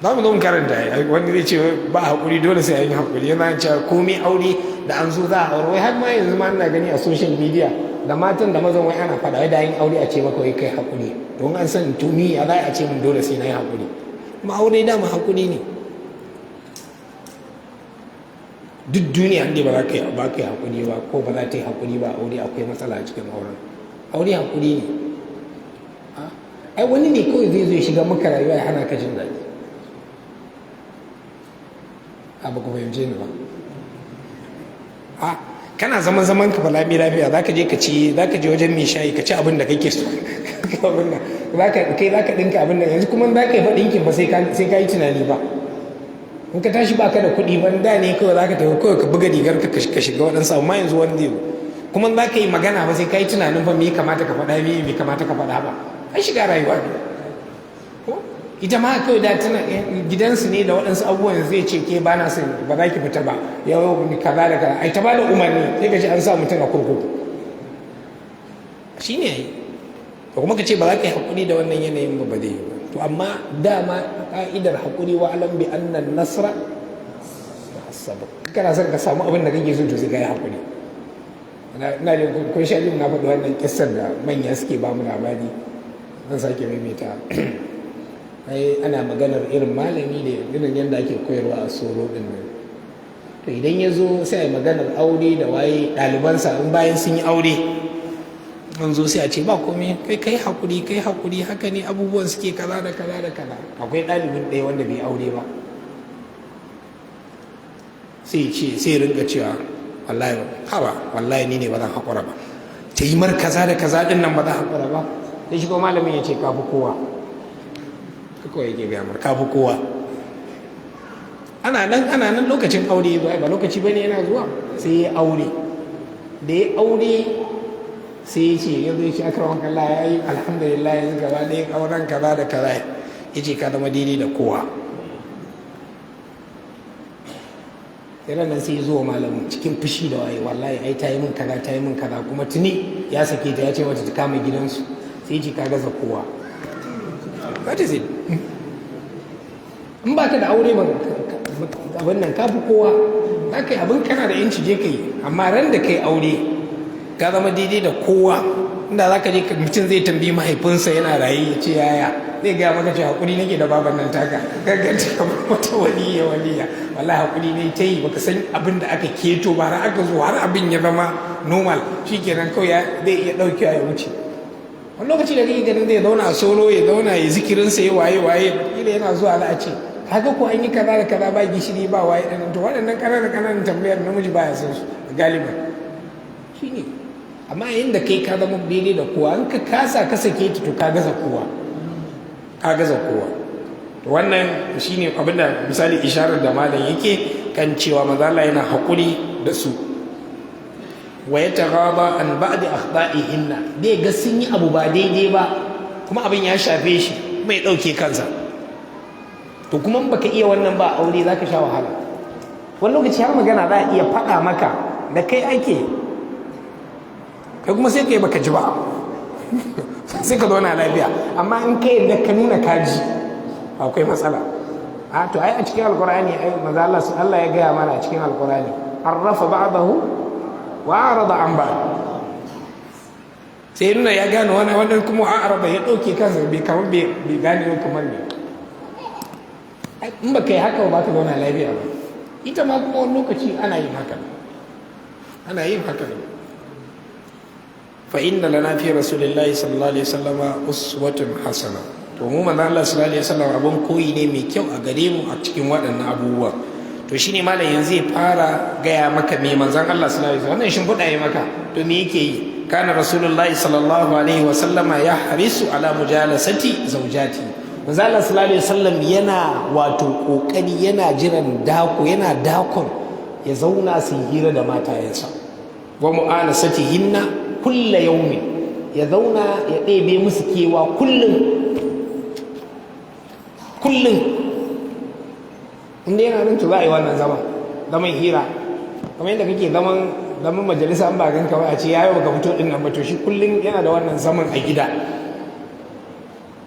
Speaker 1: Za mu zo mu karanta. Wani zai ce ba haƙuri, dole sai an yi haƙuri. Yana cewa komai aure da an zo za a aure, wai har ma yanzu ma ina gani a social media da matan da mazan wai ana faɗa wai da yin aure a ce maka wai kai haƙuri, don an san tumi ya za a ce min dole sai na yi haƙuri. Kuma aure dama haƙuri ne. Duk duniya inda ba za ka yi ba ka yi haƙuri ba, ko ba za ta yi haƙuri ba, aure akwai matsala a cikin auren. Aure haƙuri ne. Ai wani ne kawai zai zo ya shiga maka rayuwa ya hana ka jin daɗi. A ba ku fahimce ni ba. A kana zaman zaman ka balami lafiya, za ka je ka ci, za ka je wajen mai shayi ka ci abin da kake so, kai za ka ɗinka abin da yanzu kuma za ka yi fa ɗinkin ba sai ka yi tunani ba. In ka tashi baka da kuɗi ban da ne kawai za ka tafi kawai ka buga rigar ka ka shiga waɗansu, amma yanzu wani zai kuma za ka yi magana ba sai ka yi tunanin fa me ya kamata ka faɗa, me bai kamata ka faɗa ba. Ai shiga rayuwa ne. Ko ita ma kawai da tana gidansu ne da waɗansu abubuwan, zai ce ke ba na son, ba za ki fita ba yau, kaza da kaza, ai ta ba da umarni, sai ka ce an sa mutum a kurkuku. Shi ne ai. To kuma ka ce ba za ka yi haƙuri da wannan yanayin ba, ba zai yi ba. To amma dama ka'idar haƙuri, wa alam bi annan nasra sabr. Kana son ka samu abin da kake so, to sai ka yi haƙuri. Ina da kun sha jin na faɗi wannan kissar da manya suke ba mu labari, zan sake maimaita. Ai ana maganar irin malami da irin yadda ake koyarwa a soro din nan. To idan ya zo sai a maganar aure da waye, ɗalibansa in bayan sun yi aure an zo sai a ce ba komai, kai kai hakuri, kai hakuri, haka ne abubuwan suke, kaza da kaza da kaza. Akwai ɗalibin ɗaya wanda bai aure ba, sai ce, sai rinka cewa wallahi haba, wallahi ni ne ba zan haƙura ba, ta yi mar kaza da kaza din nan, ba zan haƙura ba. Sai shi ko malamin ya ce kafi kowa, kawai yake gaya mar kafi kowa. Ana nan ana nan, lokacin aure ya ba lokaci bane yana zuwa, sai ya aure. Da ya aure sai ya ce, ya zo ya ce akraman kallah, ya yi alhamdulillah, yanzu gaba ɗaya auren kaza da kaza. Ya ce ka zama daidai da kowa. Sai nan sai ya zo wa malamin cikin fushi da waye, wallahi ai ta yi min kaza, ta yi min kaza, kuma tuni ya sake ta, ya ce mata ta kama gidansu. Sai ya ce ka gaza kowa. What is it? In ba ka da aure ba, abin nan ka fi kowa, za ka yi abin, kana da yanci, je ka yi. Amma ran da ka yi aure ka zama daidai da kowa. Inda za ka je, mutum zai tambayi mahaifinsa yana raye, ya ce yaya, zai gaya maka ce hakuri nake da baban nan taka, gagganta kamar wata waliya waliya, wallahi hakuri ne ta yi, baka san abin da aka keto ba, har aka zo har abin ya zama normal, shikenan kawai zai iya ɗaukewa ya wuce. Wani lokaci da kake ganin zai zauna a soro, ya zauna ya zikirinsa, ya waye waye, kila yana zuwa za a ce kaga ko an yi kaza da kaza, ba gishiri ba waye ɗan. To waɗannan ƙananan ƙananan tambayar namiji baya son su galiban, shine. Amma yayin da kai ka zama daidai da kowa, in ka kasa ka sake ta, to ka gaza kowa, ka gaza kowa. To wannan shine abinda misali isharar da malam yake kan cewa manzo Allah yana hakuri da su. Wa yataghaba an ba'di akhta'ihinna, dai ga sun yi abu ba daidai ba, kuma abin ya shafe shi, kuma ya dauke kansa. To kuma baka iya wannan ba, aure zaka sha wahala. Wani lokaci har magana za a iya faɗa maka da kai ake, kai kuma sai kai baka ji ba, sai ka zauna lafiya. Amma in kai yadda ka nuna kaji, akwai matsala. A to ai a cikin Alkur'ani ai maza Allah Allah ya gaya mana a cikin Alkur'ani, arrafa ba'dahu wa arada an ba'd. Sai nuna ya gane wani wannan, kuma arada ya dauke kansa, bai kamar bai gane ba, kamar ne in ba kai haka ba ka zauna lafiya ba. Ita ma kuma wani lokaci ana yin haka, ana yin haka. Fa inna lana fi rasulillahi sallallahu alaihi wasallama uswatun hasana. To mu manzo Allah sallallahu alaihi wasallam abun koyi ne mai kyau a gare mu a cikin waɗannan abubuwa. To shine malam yanzu ya fara gaya maka me manzon Allah sallallahu alaihi wasallam, wannan shimfiɗa ya maka, to me yake yi. Kana rasulullahi sallallahu alaihi wasallama ya harisu ala mujalasati zawjati. Manzo Allah sallallahu alaihi wasallam yana wato kokari, yana jiran dako, yana dakon ya zauna su hira da matayensa, wa mu'anasatihinna kulla yaumin, ya zauna ya ɗebe musu kewa kullum kullum. Inda yana nan, to za a yi wannan zaman, zaman hira, kamar yadda kake zaman zaman majalisa, an ba ganka ba a ce yayi baka fito din nan ba. To shi kullum yana da wannan zaman a gida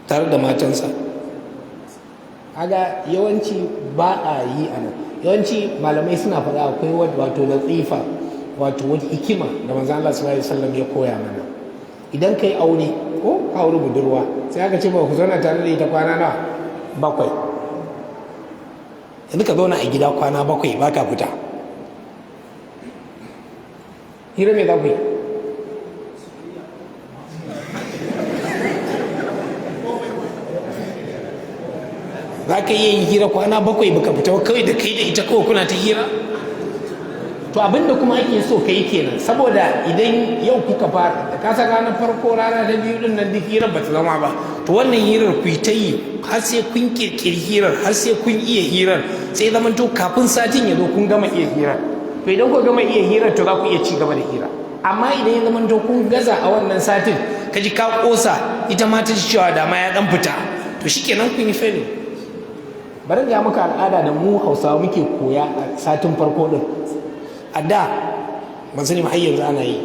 Speaker 1: tare da matansa. Kaga yawanci ba a yi a nan. Yawanci malamai suna faɗa akwai wato latifa, wato wata hikima da manzon Allah sallallahu alaihi wasallam ya koya mana. Idan kai aure ko ka aure budurwa, sai aka ce ba ku zauna tare da ita kwana nawa? 7. Yanzu ka zauna a gida kwana 7 ba ka fita, hira me za ku yi? Za ka iya yin hira kwana 7 baka fita kawai da kai da ita kawai kuna ta hira? To abinda kuma ake so ka yi kenan, saboda idan yau kuka fara, ka san ranar farko, rana ta biyu din nan duk hirar ba ta zama ba. To wannan hirar ku yi ta yi har sai kun kirkiri hirar, har sai kun iya hirar, sai zaman to kafin satin ya zo kun gama iya hirar. To idan ku gama iya hirar, to za ku iya ci gaba da hira. Amma idan ya zaman to kun gaza a wannan satin, ka ji ka kosa, ita ma ta ji cewa da ma ya dan fita, to shikenan kun yi failing. Bari ga maka al'ada da mu Hausawa muke koya a satin farko din. A da, ban sani har yanzu ana yi,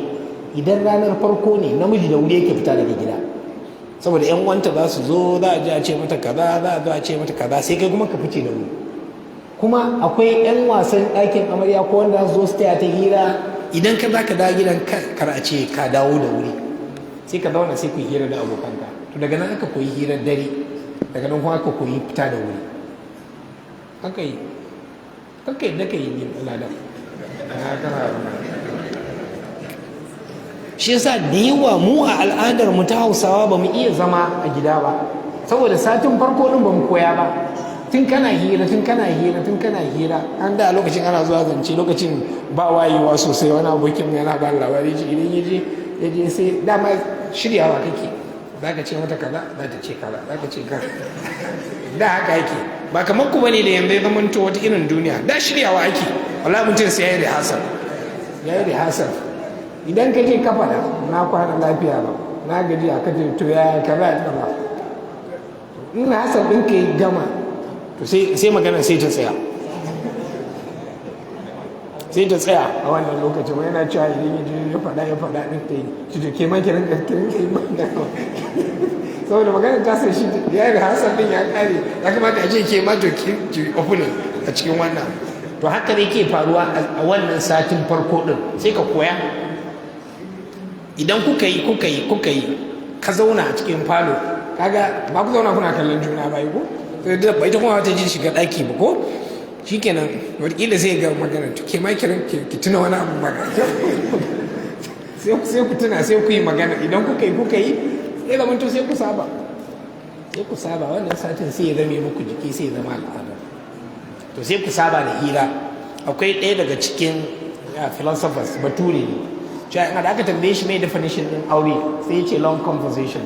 Speaker 1: idan ranar farko ne, namiji da wuri yake fita daga gida, saboda yan uwanta za su zo, za a je a ce mata kaza, za a zo a ce mata kaza, sai kai kuma ka fice da wuri. Kuma akwai yan wasan ɗakin amarya ko wanda za su zo su taya ta hira. Idan ka za ka dawo gidan, kar a ce ka dawo da wuri, sai ka zauna sai ku hira da abokanka. To daga nan aka koyi hirar dare, daga nan kuma aka koyi fita da wuri. Haka yi haka yadda ka yi ladan. Shi yasa da yawa mu a al'adar mu ta Hausawa ba mu iya zama a gida ba, saboda satin farko din ba mu koya ba. Tun kana hira, tun kana hira, tun kana hira. An da a lokacin ana zuwa zance, lokacin ba wayewa sosai. Wani abokin yana ba labari shi, idan ya je ya je sai dama shiryawa kake, za ka ce mata kaza, za ta ce kaza, za ka ce kaza. Da haka yake, ba kamar ku bane da yanzu ya zamanto wata irin duniya. Da shiryawa ake, wallahi mutum sai ya yi rihasal, ya yi rihasal. Idan ka je ka faɗa, na kwana lafiya ba, na gaji, a kace to ya kaza kaza, in rihasal ɗin ka yi gama, to sai magana sai ta tsaya, sai ta tsaya a wannan lokacin. Wani yana cewa idan ya je ya faɗa, ya faɗa ɗin, ta yi ci, to ke ma ki rinka ki rinka yi magana, saboda maganar ta sai shi ya yi hasar ɗin ya ƙare, ya kamata a ce ke ma to ki opening a cikin wannan. To haka ne ke faruwa a wannan satin farko ɗin, sai ka koya. Idan kuka yi kuka yi kuka yi, ka zauna a cikin falo, kaga ba ku zauna kuna kallon juna ba ko ita kuma ta ji shiga ɗaki ba ko, shikenan wataƙila sai ga magana, to ke ma kiran ki tuna wani abu magana, sai ku tuna, sai ku yi magana. Idan kuka yi kuka yi, sai zama to sai ku saba, sai ku saba. Wannan satin sai ya zame muku jiki, sai ya zama al'ada. To sai ku saba da hira. Akwai ɗaya daga cikin philosophers, bature ne, cewa da aka tambaye shi mai definition din aure, sai ya ce long conversation,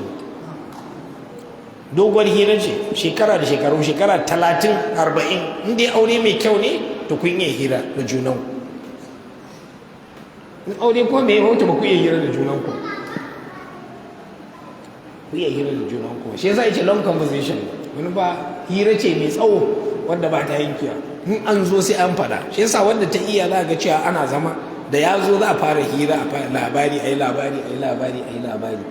Speaker 1: doguwar hira ce, shekara da shekaru, shekara 30, 40. In dai aure mai kyau ne, to kun iya hira da junan. In aure ko mai hoto ba ku iya hira da junan ku, ku iya hira da junan ku. Shi yasa yace long conversation, wani ba hira ce mai tsawo wanda ba ta yankewa, in an zo sai an faɗa. Shi yasa wanda ta iya za ga cewa ana zama da ya zo za a fara hira, a fara labari, a yi labari, a yi labari, a yi labari.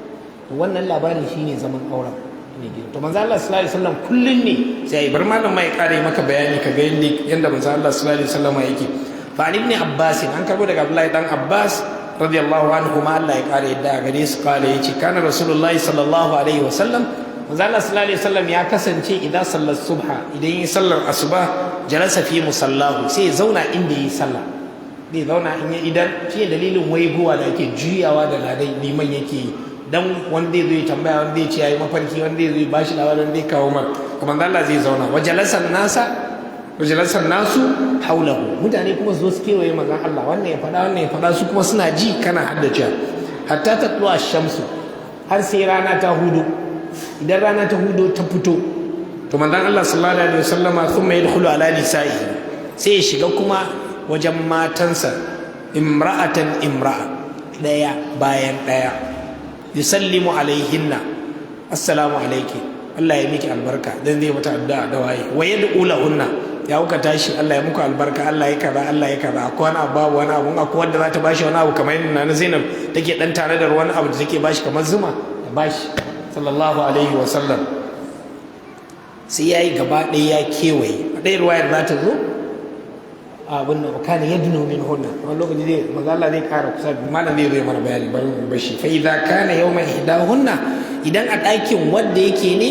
Speaker 1: To wannan labarin shine zaman auren ne gida. To manzo Allah sallallahu alaihi wasallam kullun ne sai bar malam mai kare maka bayani, ka ga yanda manzo Allah sallallahu alaihi wasallam yake. Fa ibn Abbas, an karbo daga Abdullahi dan Abbas radiyallahu anhu ma, Allah ya kare yadda gare su, kale yace kana Rasulullahi sallallahu alaihi wasallam, manzo Allah sallallahu alaihi wasallam ya kasance idan sallar subha, idan yi sallar asuba, jalasa fi musallahu, sai ya zauna inda yi sallah, zai zauna in ya idan. Shi ne dalilin waiguwa da ake juyawa da ladai liman yake yi, dan wanda zai zo ya tambaya, wanda zai ce yayi mafarki, wanda zai zo ya bashi labari, wanda zai kawo mar. Kuma Allah zai zauna, wajalasan nasa, wajalasan nasu haulahu, mutane kuma su zo su kewaye manzon Allah, wannan ya faɗa, wannan ya faɗa, su kuma suna ji, kana haddace, hatta tatlu ash-shamsu, har sai rana ta hudu. Idan rana ta hudu ta fito, to manzon Allah sallallahu alaihi wasallama thumma yadkhulu ala nisa'i, sai ya shiga kuma wajen matansa, imra'atan imra'a, daya bayan daya, yusallimu alaihinna, assalamu alaiki, Allah ya miki albarka, dan zai mata addu'a da waye, wa yad'u lahunna, ya kuka tashi, Allah ya muku albarka, Allah ya kaza, Allah ya kaza. Akwai wani abu, babu wani abu, akwai wanda za ta bashi wani abu, kamar yadda Nana Zainab take dan tare da wani abu da take bashi kamar zuma, ta bashi, sallallahu alaihi wa sallam. Sai ya yi gaba ɗaya ya kewaye. A ɗaya ruwayar za ta zo abin nan, kana yadnu min hunna. Wani lokaci zai manzo Allah zai kara kusa, malam zai zo mana bayani, bari mu bashi. Fa idza kana yawma ihdahunna, idan a ɗakin wanda yake ne,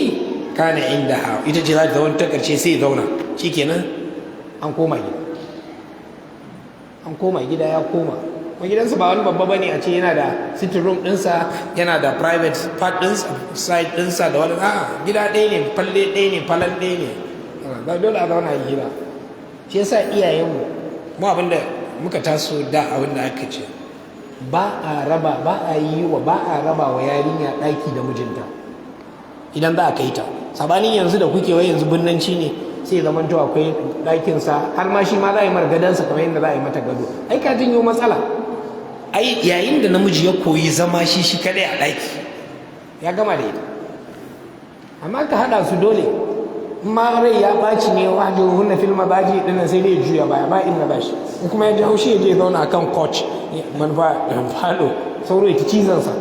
Speaker 1: kana indaha, ita ce za ta zauna ta karshe, sai ya zauna, shikenan an koma gida, an koma gida, ya koma kuma gidansa. Ba wani babba bane a ce yana da sitting room ɗinsa, yana da private part ɗinsa, side ɗinsa da wani. A'a, gida ɗaya ne, falle ɗaya ne, falon ɗaya ne. Dole a zauna a gida. Shi yasa iyayenmu, mu abinda muka taso da, abinda aka ce ba a raba, ba a yi wa, ba a raba wa yarinya ɗaki da mijinta idan za a kai ta. Sabanin yanzu da kuke wai yanzu binnanci ne, sai zaman to akwai ɗakinsa, har ma shi ma za a yi mar gadonsa kamar yadda za a yi mata gado. Ai ka janyo matsala. Ai yayin da namiji ya koyi zama shi shi kadai a ɗaki, ya gama da ita. Amma ka haɗa su, dole ma rai ya ɓaci ne, wahjuruhunna fil madaji dinnan, sai dai juya baya ba inda ba shi. In kuma ya ji haushi, ya je zauna akan couch, manufa falo, sauro ya ci cizon sa,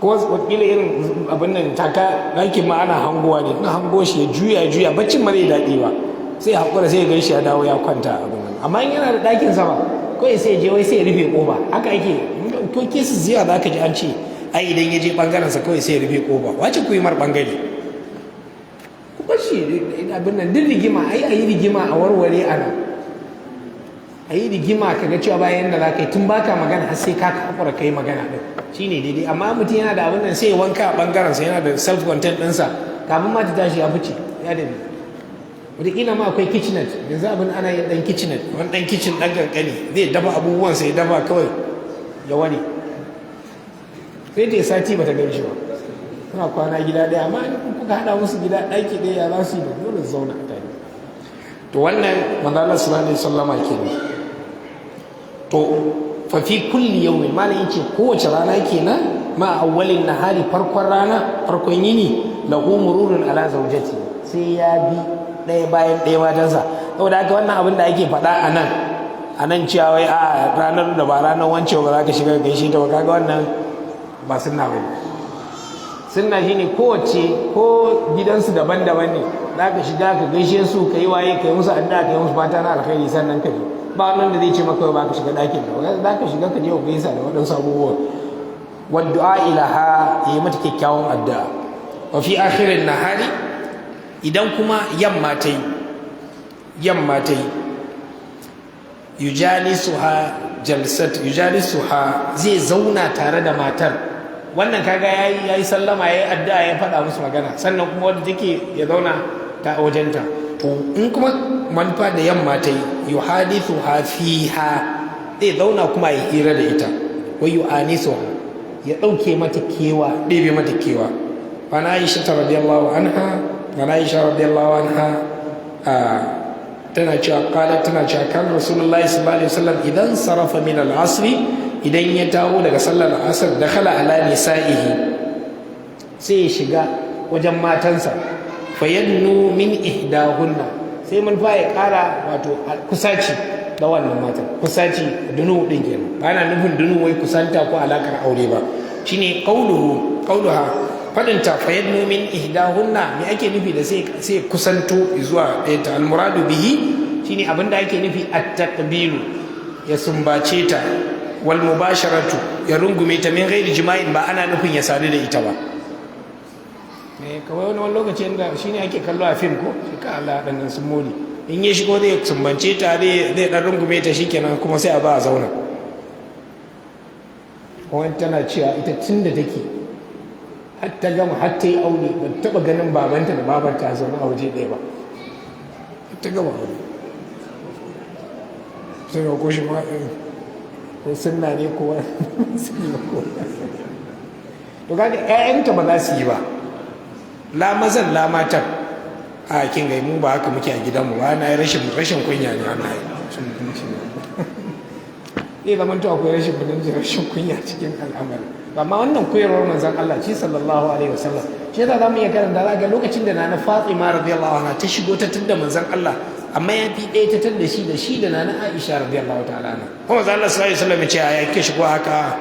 Speaker 1: ko wakila irin abin nan taka ɗakin ma ana hangowa ne, na hango shi ya juya ya juya, baccin ma zai daɗi ba, sai haƙura, sai ya gan shi ya dawo ya kwanta abin nan. Amma in yana da ɗakin sa ba, kawai sai ya je wai sai ya rufe ƙofa. Haka ake ko kesu ziya, za ka ji an ce ai idan ya je ɓangaren sa kawai sai ya rufe ƙofa. Wace ku yi mar ɓangare, ku bar shi abin nan. Duk rigima ai a yi rigima a warware ana a yi rigima, ka ga cewa bayan da za ka yi tun baka magana har sai ka hakura ka yi magana ɗin, shine daidai. Amma mutum yana da abin nan, sai ya wanka a ɓangaren sa, yana da self content ɗinsa, kafin ma ta tashi ya fice ya dabi. Wataƙila ma akwai kitchenette yanzu, abin ana yin ɗan kitchenette, wani ɗan kitchen ɗan ƙanƙani, zai dafa abubuwan sai ya dafa kawai ya wani, sai ta yi sati bata gan shi ba, suna kwana gida ɗaya. Amma in kuka haɗa musu gida ɗaki ɗaya, ya za su yi? Da dole su zauna a tare. To wannan manzo Allah sallallahu alaihi wasallama kenan. To fa fi kulli yawmin, malam yace kowace rana kenan, ma awwalin nahari, farkon rana, farkon yini, lahu mururun ala zawjati, sai ya bi ɗaya bayan ɗaya matansa. Saboda haka wannan abin da ake faɗa a nan, a nan cewa wai a ranar da ba ranar wancewa ba za ka shiga gaishe ta ba, kaga wannan ba sunna bane. Sunna shine kowace, ko gidansu daban-daban ne, za ka shiga ka gaishe su, ka yi waye, ka yi musu addu'a, ka yi musu fata na alkhairi, sannan ka je. Ba wannan da zai ce maka ba ka shiga ɗakin da za ka shiga, ka je ka gaisa da waɗansu abubuwa. Wa du'a ilaha, yi mata kyakkyawan addu'a. Wa fi akhirin nahari, idan kuma yamma ta yi, yamma ta yi, yujalisuha jalsat, yujalisuha, zai zauna tare da matar. Wannan kaga yayi sallama, yayi addu'a, ya faɗa musu magana, sannan kuma wanda take ya zauna ta wajenta. To in kuma manufa da yamma ta yi, yuhadithuha fiha, zai zauna kuma ya hira da ita, wa yu'anisuha, ya ɗauke mata kewa, ɗebe mata kewa. Ana Aisha radiyallahu anha, ana Aisha radiyallahu anha tana cewa, qalat, tana cewa, kan Rasulullahi sallallahu alaihi wasallam idan sarafa min al-asr, idan ya taho daga sallar asar, dakhala ala nisa'ihi, sai ya shiga wajen matansa, fayadnu min ihdahunna, sai mun fa ya kara wato kusaci da wannan matan. Kusaci, dunu din kenan, ba na nufin dunu wai kusanta ko alakar aure ba. Shine qauluhu, qauluha, fadinta, fayadnu min ihdahunna, me ake nufi da sai kusanto zuwa ɗaya ta? Almuradu bihi, shine abinda ake nufi, at-taqbilu, ya sumbace ta, wal mubasharatu, ya rungume ta, min ghairi jima'in, ba ana nufin ya sadu da ita ba. Eh, kawai wani lokaci inda shine ake kallo a fim, ko shi ka Allah dan sun moli, in ya shigo zai sumbance ta, zai dan rungume ta, shikenan kuma sai a ba a zauna. Wani tana cewa ita tun da take har ta gama, har ta yi aure, ba ta taɓa ganin babanta da babanta a zaune a waje ɗaya ba, har ta gama aure. Sai ga ko shi ma ko sunna ne ko wani ba ko. To kaga ƴaƴanta ba za su yi ba, la mazan la matan. A kin ga mu ba haka muke a gidanmu ba, na yi rashin kunya ne wannan, rashin mutunci ne. Zai zama to akwai rashin mutunci, rashin kunya cikin al'amari. Amma wannan koyarwar manzon Allah shi sallallahu alaihi wasallam, shi yasa zamu iya karanta, za ga lokacin da Nana Fatima radiyallahu anha ta shigo ta tadda manzon Allah, amma ya fi ɗaya, ta tadda shi da shi da Nana Aisha radiyallahu ta'ala anha, kuma manzon Allah sallallahu alaihi wasallam ya ce a yake shigo haka?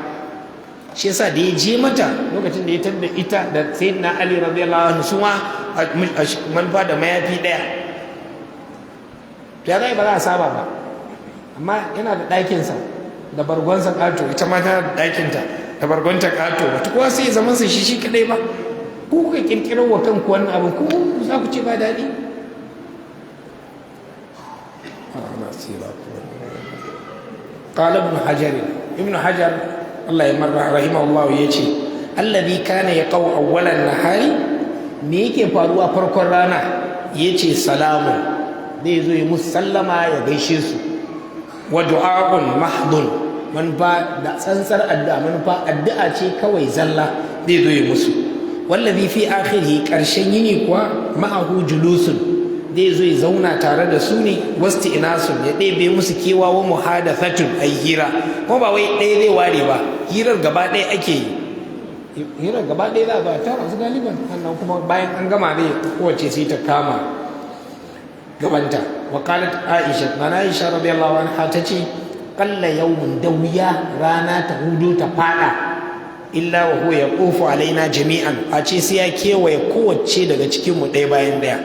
Speaker 1: Shi yasa da ya je mata lokacin da ya tadda ita da Sayyidina Ali radiyallahu anhu, su ma manufa da mayafi ɗaya. To ya zai ba za a saba ba? Amma yana da ɗakinsa da bargonsa ƙato, ita ma tana da ɗakinta da bargonta ƙato, wata kowa sai zaman sa shi shi kaɗai ba. Ku kuka ƙirƙirar wa kanku wannan abin, ku za ku ce ba daɗi. قال ابن حجر، ابن حجر الله يمر رحمه الله yace الذي كان يقع أول النهار، me yake faruwa farkon rana? Yace salamu, zai zo yi musu sallama, ya gaishe su, wa du'a'un mahdun, manufa da tsantsar addu'a, manufa addu'a ce kawai zalla zai zo yi musu. Wallazi fi akhirihi, karshen yini kuwa, ma'ahu julusun, zai zo ya zauna tare da su ne, wasti inasun, ya ɗebe musu kewa, wa muhadathatun, ay hira. Kuma ba wai ɗaya zai ware ba, hirar gaba ɗaya ake yi, hirar gaba ɗaya za a tara su galiban. Sannan kuma bayan an gama ne kowace sai ta kama gabanta. Wa qalat Aisha, mana Aisha radiyallahu anha tace qalla yawmun, da wuya rana ta hudu ta fada, illa wa huwa yaqufu alaina jami'an, a ce sai ya kewaye kowace daga cikin mu ɗaya bayan ɗaya,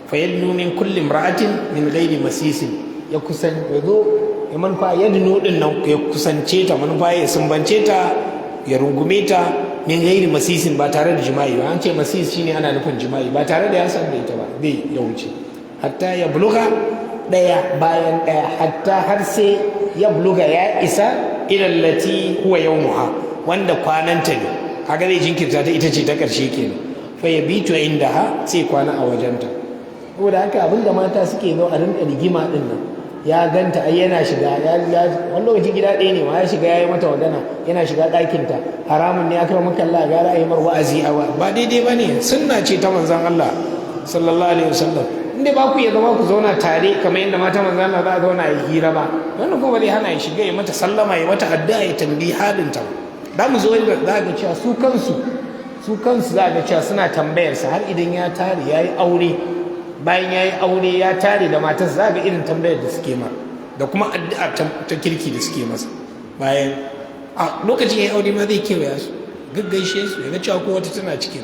Speaker 1: fa yadnu min kulli imra'atin min ghairi masisin, ya kusan ya zo ya manufa yadnu din nan, ya kusance ta, manufa ya sumbance ta, ya rungume ta, min ghairi masisin, ba tare da jima'i ba. An ce masis shine ana nufin jima'i, ba tare da ya san da ita ba, zai ya wuce hatta ya buluga, ɗaya bayan ɗaya, hatta har sai ya buluga, ya isa, ilallati huwa yawmuha, wanda kwananta ne. Kaga zai jinkirta ta, ita ce ta ƙarshe kenan. Fa yabitu indaha, sai kwana a wajenta. Saboda haka abinda mata suke zo a rinka rigima din nan, ya ganta ai yana shiga ya, wani lokaci gida ɗaya ne ma, ya shiga ya yi mata magana, yana shiga ɗakinta, haramun ne. Aka maka Allah gara a yi mar wa'azi, a ba daidai ba ne. Sunna ce ta Manzon Allah sallallahu alaihi wasallam. Inda ba ku iya zama ku zauna tare kamar yadda mata Manzon Allah za a zauna a yi hira ba, wannan kuma zai hana ya shiga ya mata sallama, ya mata addu'a, ya tambayi halin ta. Za mu zo inda za ga cewa su kansu za ga cewa suna tambayarsa har idan ya tare ya yi aure. Bayan ya yi aure ya tare da matarsa, za ga irin tambayar da suke ma da kuma addu'a ta kirki da suke masa. Bayan a lokacin ya yi aure ma zai kewaya su, gaggaishe su, ya ga cewa ko wata tana cikin.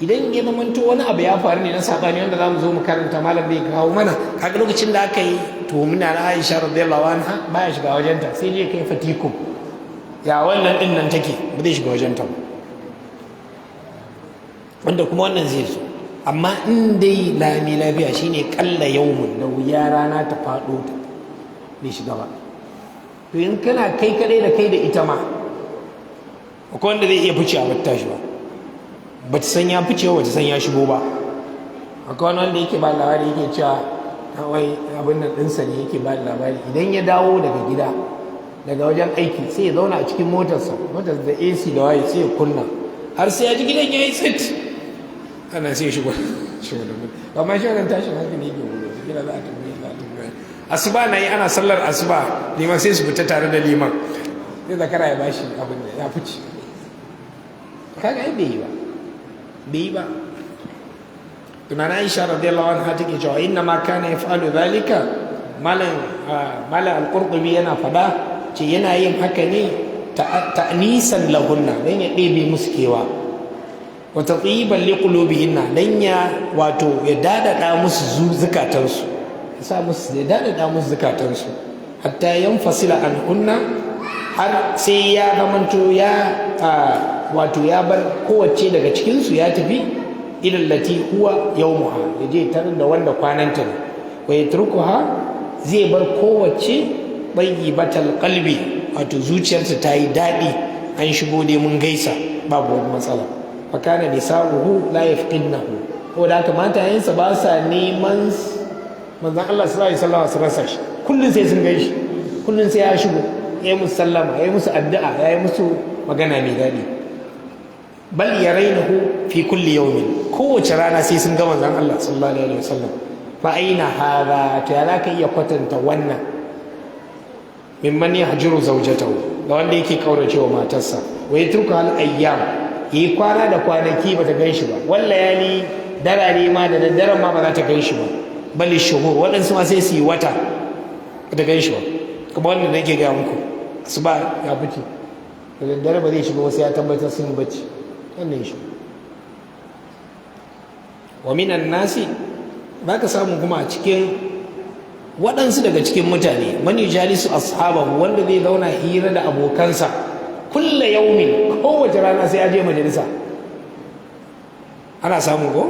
Speaker 1: Idan ya zamanto wani abu ya faru ne na sabani, wanda za mu zo mu karanta, malam bai kawo mana, kaga lokacin da aka yi tuhumina na Aisha radiyallahu anha, baya shiga wajenta, sai je kai fatikum ya wannan din nan take, ba zai shiga wajenta ba. Wanda kuma wannan zai zo. Amma in dai lami lafiya shine kalla yawmun, da wuya rana ta faɗo ta bai shiga ba. To in kana kai kadai da kai da ita ma, akwai wanda zai iya fice a bata shi ba, ba ta san ya fice ba, ta san ya shigo ba. Akwai wani wanda yake ba labari, yake cewa wai abin nan ɗinsa ne yake ba labari, idan ya dawo daga gida, daga wajen aiki, sai ya zauna a cikin motarsa, motar da AC da waye, sai ya kunna har sai ya ji gidan ya yi tsit, ana sai shigo shigo da mutu. Amma shi wannan tashin hankali yake gudu gida, za a tambaye, za a tambaye. Asuba na yi, ana sallar asuba, liman sai su fita tare da liman, sai zakara ya bashi abin da ya fice. Kaga ai bai yi ba, bai yi ba. Tunanin Aisha radiyallahu anha take cewa inna ma kana yaf'alu dhalika, malam al-Qurtubi yana fada ce yana yin haka ne ta'nisan lahunna, dan ya ɗebe musu kewa, wa tatiban liqulubihinna, dan ya wato ya dadada musu zukatansu, ya sa musu, ya dadada musu zukatansu, hatta yanfasila anhunna, har sai ya zamanto ya wato ya bar kowace daga cikinsu ya tafi, ilallati huwa yawmuha, ya je tarar da wanda kwananta ne, wa yatrukuha, zai bar kowace, tayyibatal qalbi, wato zuciyarta ta yi daɗi, an shigo dai mun gaisa, babu wani matsala. Fa kana nisa'uhu la yafqidnahu, saboda haka matayensa ba sa neman Manzon Allah sallallahu alaihi wasallam su rasa shi. Kullun sai sun gaishe, kullun sai ya shigo ya yi musu sallama, ya yi musu addu'a, ya yi musu magana mai daɗi. Bal yarainahu fi kulli yawmin, kowace rana sai sun ga Manzon Allah sallallahu alaihi wasallam. Fa aina hadha, to ya zaka iya kwatanta wannan, mimman yahjuru zawjatahu, ga wanda yake kaurace wa matarsa, wa yatruku al ayyam, yi kwana da kwanaki bata gan shi ba, wallayali, darare ma, da daddaren ma ba za ta gan shi ba, bal shuhur, waɗansu ma sai su yi wata bata gan shi ba. Kuma wanda nake ga muku, asuba ya fice. Da daddare ba zai shiga wasu ya tabbatar sun yi bacci wannan shi. Wa minan nasi, za ka samu kuma a cikin waɗansu daga cikin mutane, man yujalisu ashabahu, wanda zai zauna hira da abokansa kulla yaumin, kowace rana sai ya je majalisa. Ana samu ko?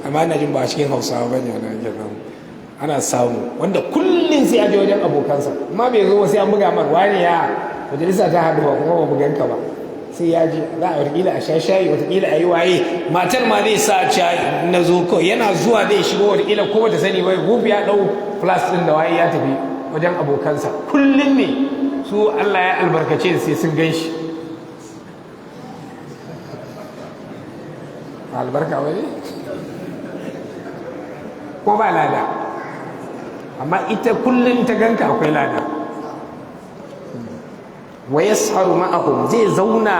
Speaker 1: Amma ina jin ba a cikin Hausawa bane wannan ake samu. Ana samu wanda kullum sai ya je wajen abokansa, amma bai zo sai an buga mar, wani ya majalisa ta haɗu ba kuma ba buganka ba. Sai ya je, za a watakila a sha shayi, watakila a yi waye, matar ma zai sa ca na zo kawai, yana zuwa zai shigo, watakila ko bata sani ba, gobe ya ɗau flask ɗin da waye ya tafi wajen abokansa. Kullum ne su Allah ya albarkace sai sun gan shi. Albarka wani ko ba lada, amma ita kullum ta ganka akwai lada. Wa yasharu ma'ahum, zai zauna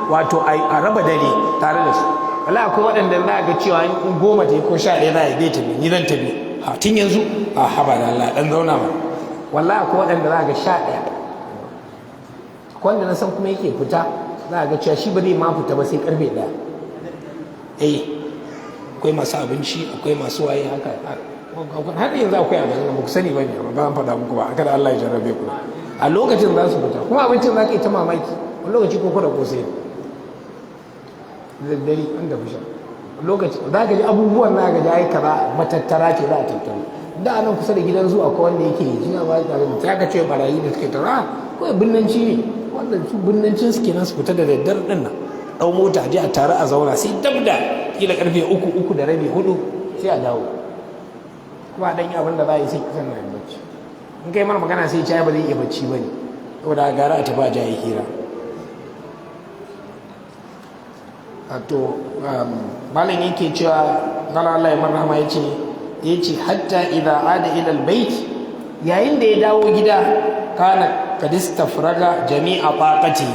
Speaker 1: wato a raba dare tare da su. Wala akwai waɗanda za ga cewa in 10 ta yi ko 11 za a yi tafi, ni zan tafi ha tun yanzu, a haba da Allah dan zauna ba. Wallahi akwai waɗanda za ga 11, akwai wanda na san kuma yake fita, za ga cewa shi ba zai ma fita ba sai karfe 1. Eh, akwai masu abinci, akwai masu waye haka. Har yanzu akwai abin da ba ku sani ba ne, ba zan faɗa muku ba, kada Allah ya jarrabe ku. A lokacin za su fita kuma abincin za ka yi ta mamaki, wani lokaci ko da kosai da daddare an da fusha lokaci za ka ji abubuwan na ga jayi kaza, matattara ce za a tattara. Da anan kusa da gidan zuwa akwai wanda yake jina ba ta ta ka ce barayi da suke tara kawai binnanci ne, wanda su binnancin su kenan, su fita da daddare din nan, dau mota je a tare a zauna sai dab da kila karfe 3, 3:30, 4 sai a dawo, kuma a dan yi abin da za a yi sai kusan na bacci. In kai mara magana sai ya ba zai iya bacci ba ne, saboda gara a tafi a jayi hira. To malam yake cewa qala Allah ya marhama, yace yace hatta idza ada ila albayt, yayin da ya dawo gida, kana kad istafraga jami'a taqati,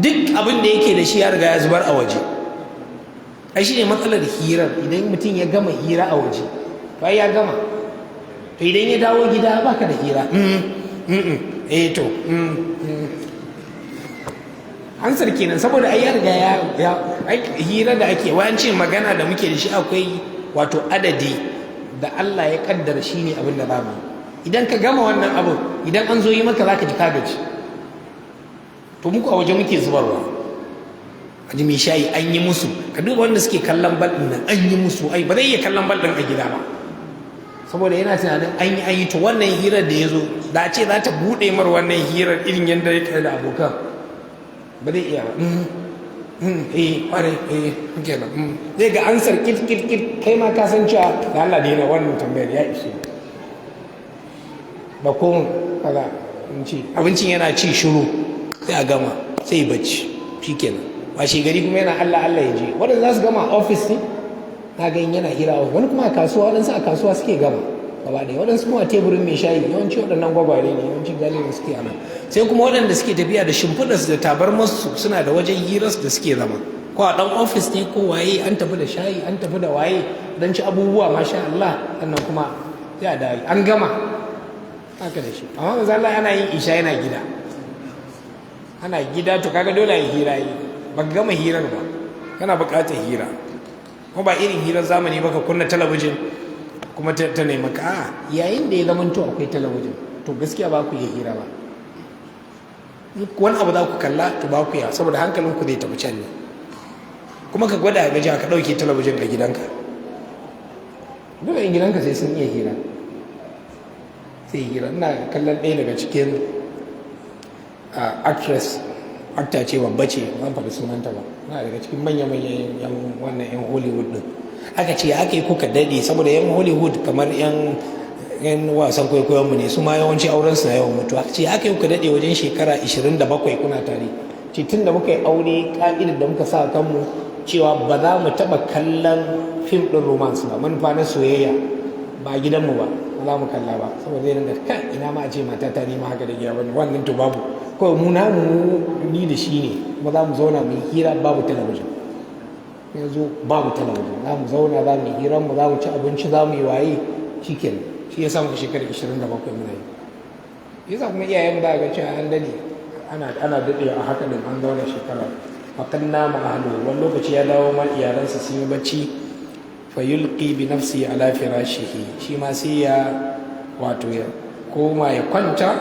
Speaker 1: duk abin da yake da shi ya riga ya zubar a waje. Ai shine matsalar hirar, idan mutum ya gama hira a waje to ai ya gama. To idan ya dawo gida baka da hira. Eh to ansar kenan, saboda ai ya riga ya hira da ake wayan ce magana da muke da shi akwai wato adadi da Allah ya kaddara shi ne abin da zamu yi. Idan ka gama wannan abu, idan an zo yi maka zaka ji ka gaji. To muku a waje muke zubarwa. Aji mai shayi an yi musu, ka duba wanda suke kallon bal din nan an yi musu, ai ba zai iya kallon bal din a gida ba saboda yana tunanin an yi an yi. To wannan hirar da ya zo da ce za ta buɗe mar wannan hirar irin yadda ya kai da abokan, ba zai iya ba. Eh kwarai, eh kenan zai ga ansar kit kit kit, kai ma ka san cewa da Allah daina wannan tambayar ya ishe ba ko kaza. In ci abincin yana ci shiru, sai a gama sai bacci shikenan. Washe gari kuma yana Allah Allah ya je. Waɗanda za su gama office ne na ga yana hira, wani kuma a kasuwa, waɗansu a kasuwa suke gama gaba ɗaya, waɗansu kuma a teburin mai shayi. Yawanci waɗannan gwagware ne yawanci galibin suke ana. Sai kuma waɗanda suke tafiya da shimfiɗarsu da tabarmarsu, suna da wajen hirarsu da suke zama, ko a ɗan ofis ne ko waye, an tafi da shayi, an tafi da waye, don ci abubuwa masha Allah, sannan kuma sai a dawo an gama haka da shi. Amma manzo Allah ana yin isha yana gida, ana gida. To kaga dole a yi hira, yi ba gama hirar ba, kana buƙatar hira, kuma ba irin hirar zamani ba ka kunna talabijin kuma ta nemi ka. A yayin da ya zamanto akwai talabijin, to gaskiya ba ku iya hira ba. Wani abu za ku kalla to ba ku ya, saboda hankalin ku zai tafi can ne. Kuma ka gwada gaji ka ɗauke talabijin a gidanka, dole in gidanka sai sun iya hira, sai hira. Ina kallon ɗaya daga cikin actress, actor ce babba ce, ban faɗi sunanta ba, na daga cikin manya-manyan yan wannan yan Hollywood din. Aka ce aka yi kuka daɗe, saboda yan Hollywood kamar yan wasan kwaikwayon mu ne su ma, yawanci auren su na yawan mutuwa. Aka ce aka yi kuka daɗe wajen shekara 27 kuna tare. Ce tun da muka yi aure, ka'idar da muka sa kanmu cewa ba za mu taɓa kallon fim ɗin romance ba, manufa na soyayya, ba gidanmu ba, ba za mu kalla ba, saboda zai ringa kai ina ma a ce mata ta nema haka da gida wannan. To babu, kawai mu namu ni da shi ne, kuma za mu zauna mu yi hira, babu talabijin. Yanzu babu talabijin, za mu zauna, za mu yi hiran mu, za mu ci abinci, za mu yi waye, shikenan. Shi ya samu shekarar 27 muna yi. Yasa kuma iyayen za ga cewa an dade Ana daɗe a haka din, an zauna shekara. Faqad nama ahlu, wani lokaci ya dawo ma iyalansa sun yi bacci. Fa yulqi bi nafsi ala firashihi, shi ma sai ya wato ya koma ya kwanta,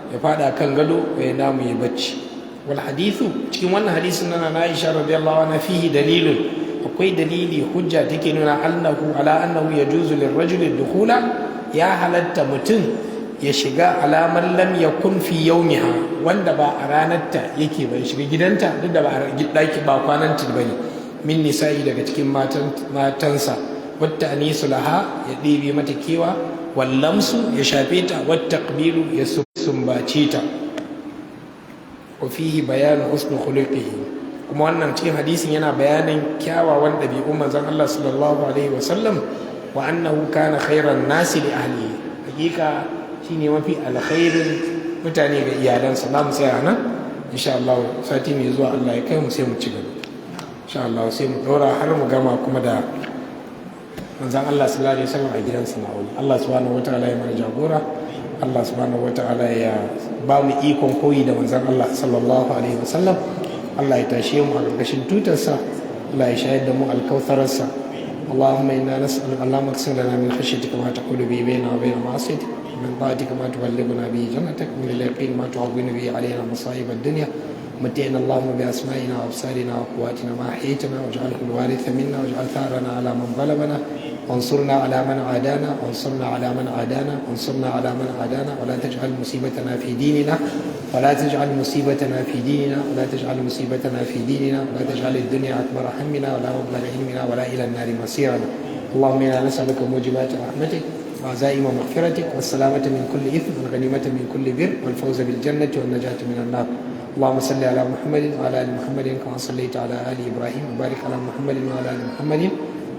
Speaker 1: ya fada kan gado, ya namu ya bacci. Wal hadithu, cikin wannan hadisin na Aisha radiyallahu anha, fihi dalilun, akwai dalili, hujja take nuna annahu ala annahu yajuzu lirrajuli dukhula, ya halatta mutum ya shiga, alamar lam yakun fi yawmiha, wanda ba a ranarta yake ba, ya shiga gidanta duk da ba a daki ba kwananta bane, min nisa'i, daga cikin matansa, wata anisu laha, ya ɗebe mata kewa, wallamsu, ya shafe ta, wata ƙabilu, ya sumbace ta. Wa fihi bayanu husnu khuluqihi, kuma wannan cikin hadisin yana bayanin kyawawan ɗabi'un manzon Allah sallallahu alaihi wa sallam, wa annahu kana khairan nasi li ahlihi, hakika shine mafi alkhairin mutane ga iyalansa. Za mu tsaya nan insha Allah, sati mai zuwa Allah ya kai mu sai mu ci gaba insha Allah, sai mu ɗora har mu gama kuma da manzon Allah sallallahu alaihi wasallam a gidansa na aure. Allah subhanahu wataala ya mana jagora. Allah subhanahu wataala ya ba mu ikon koyi da manzon Allah sallallahu alaihi wasallam. Allah ya tashe mu a ƙarƙashin tutarsa. Allah ya shayar da mu alkauthararsa. اللهم إنا نسألك، اللهم اقسم لنا من خشيتك ما تحول به بيننا وبين معصيتك، ومن طاعتك ما تبلغنا به جنتك، ومن اليقين ما تهون به علينا مصائب الدنيا. متعنا اللهم بأسمائنا وأبصارنا وقواتنا ما أحييتنا، واجعله الوارث منا، واجعل ثأرنا على من ظلمنا، وانصرنا على من عادانا، وانصرنا على من عادانا، وانصرنا على من عادانا، ولا تجعل مصيبتنا في ديننا، ولا تجعل مصيبتنا في ديننا، ولا تجعل مصيبتنا في ديننا، ولا تجعل الدنيا أكبر همنا ولا مبلغ علمنا ولا إلى النار مصيرنا. اللهم إنا نسألك موجبات رحمتك، وعزائم مغفرتك، والسلامة من كل إثم، والغنيمة من كل بر، والفوز بالجنة، والنجاة من النار. اللهم صل على محمد وعلى ال محمد كما صليت على ال ابراهيم، وبارك على محمد وعلى ال محمد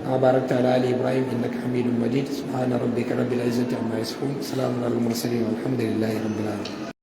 Speaker 1: كما باركت على ال ابراهيم، انك حميد مجيد. سبحان ربك رب العزه عما يصفون، سلام على المرسلين، والحمد لله رب العالمين.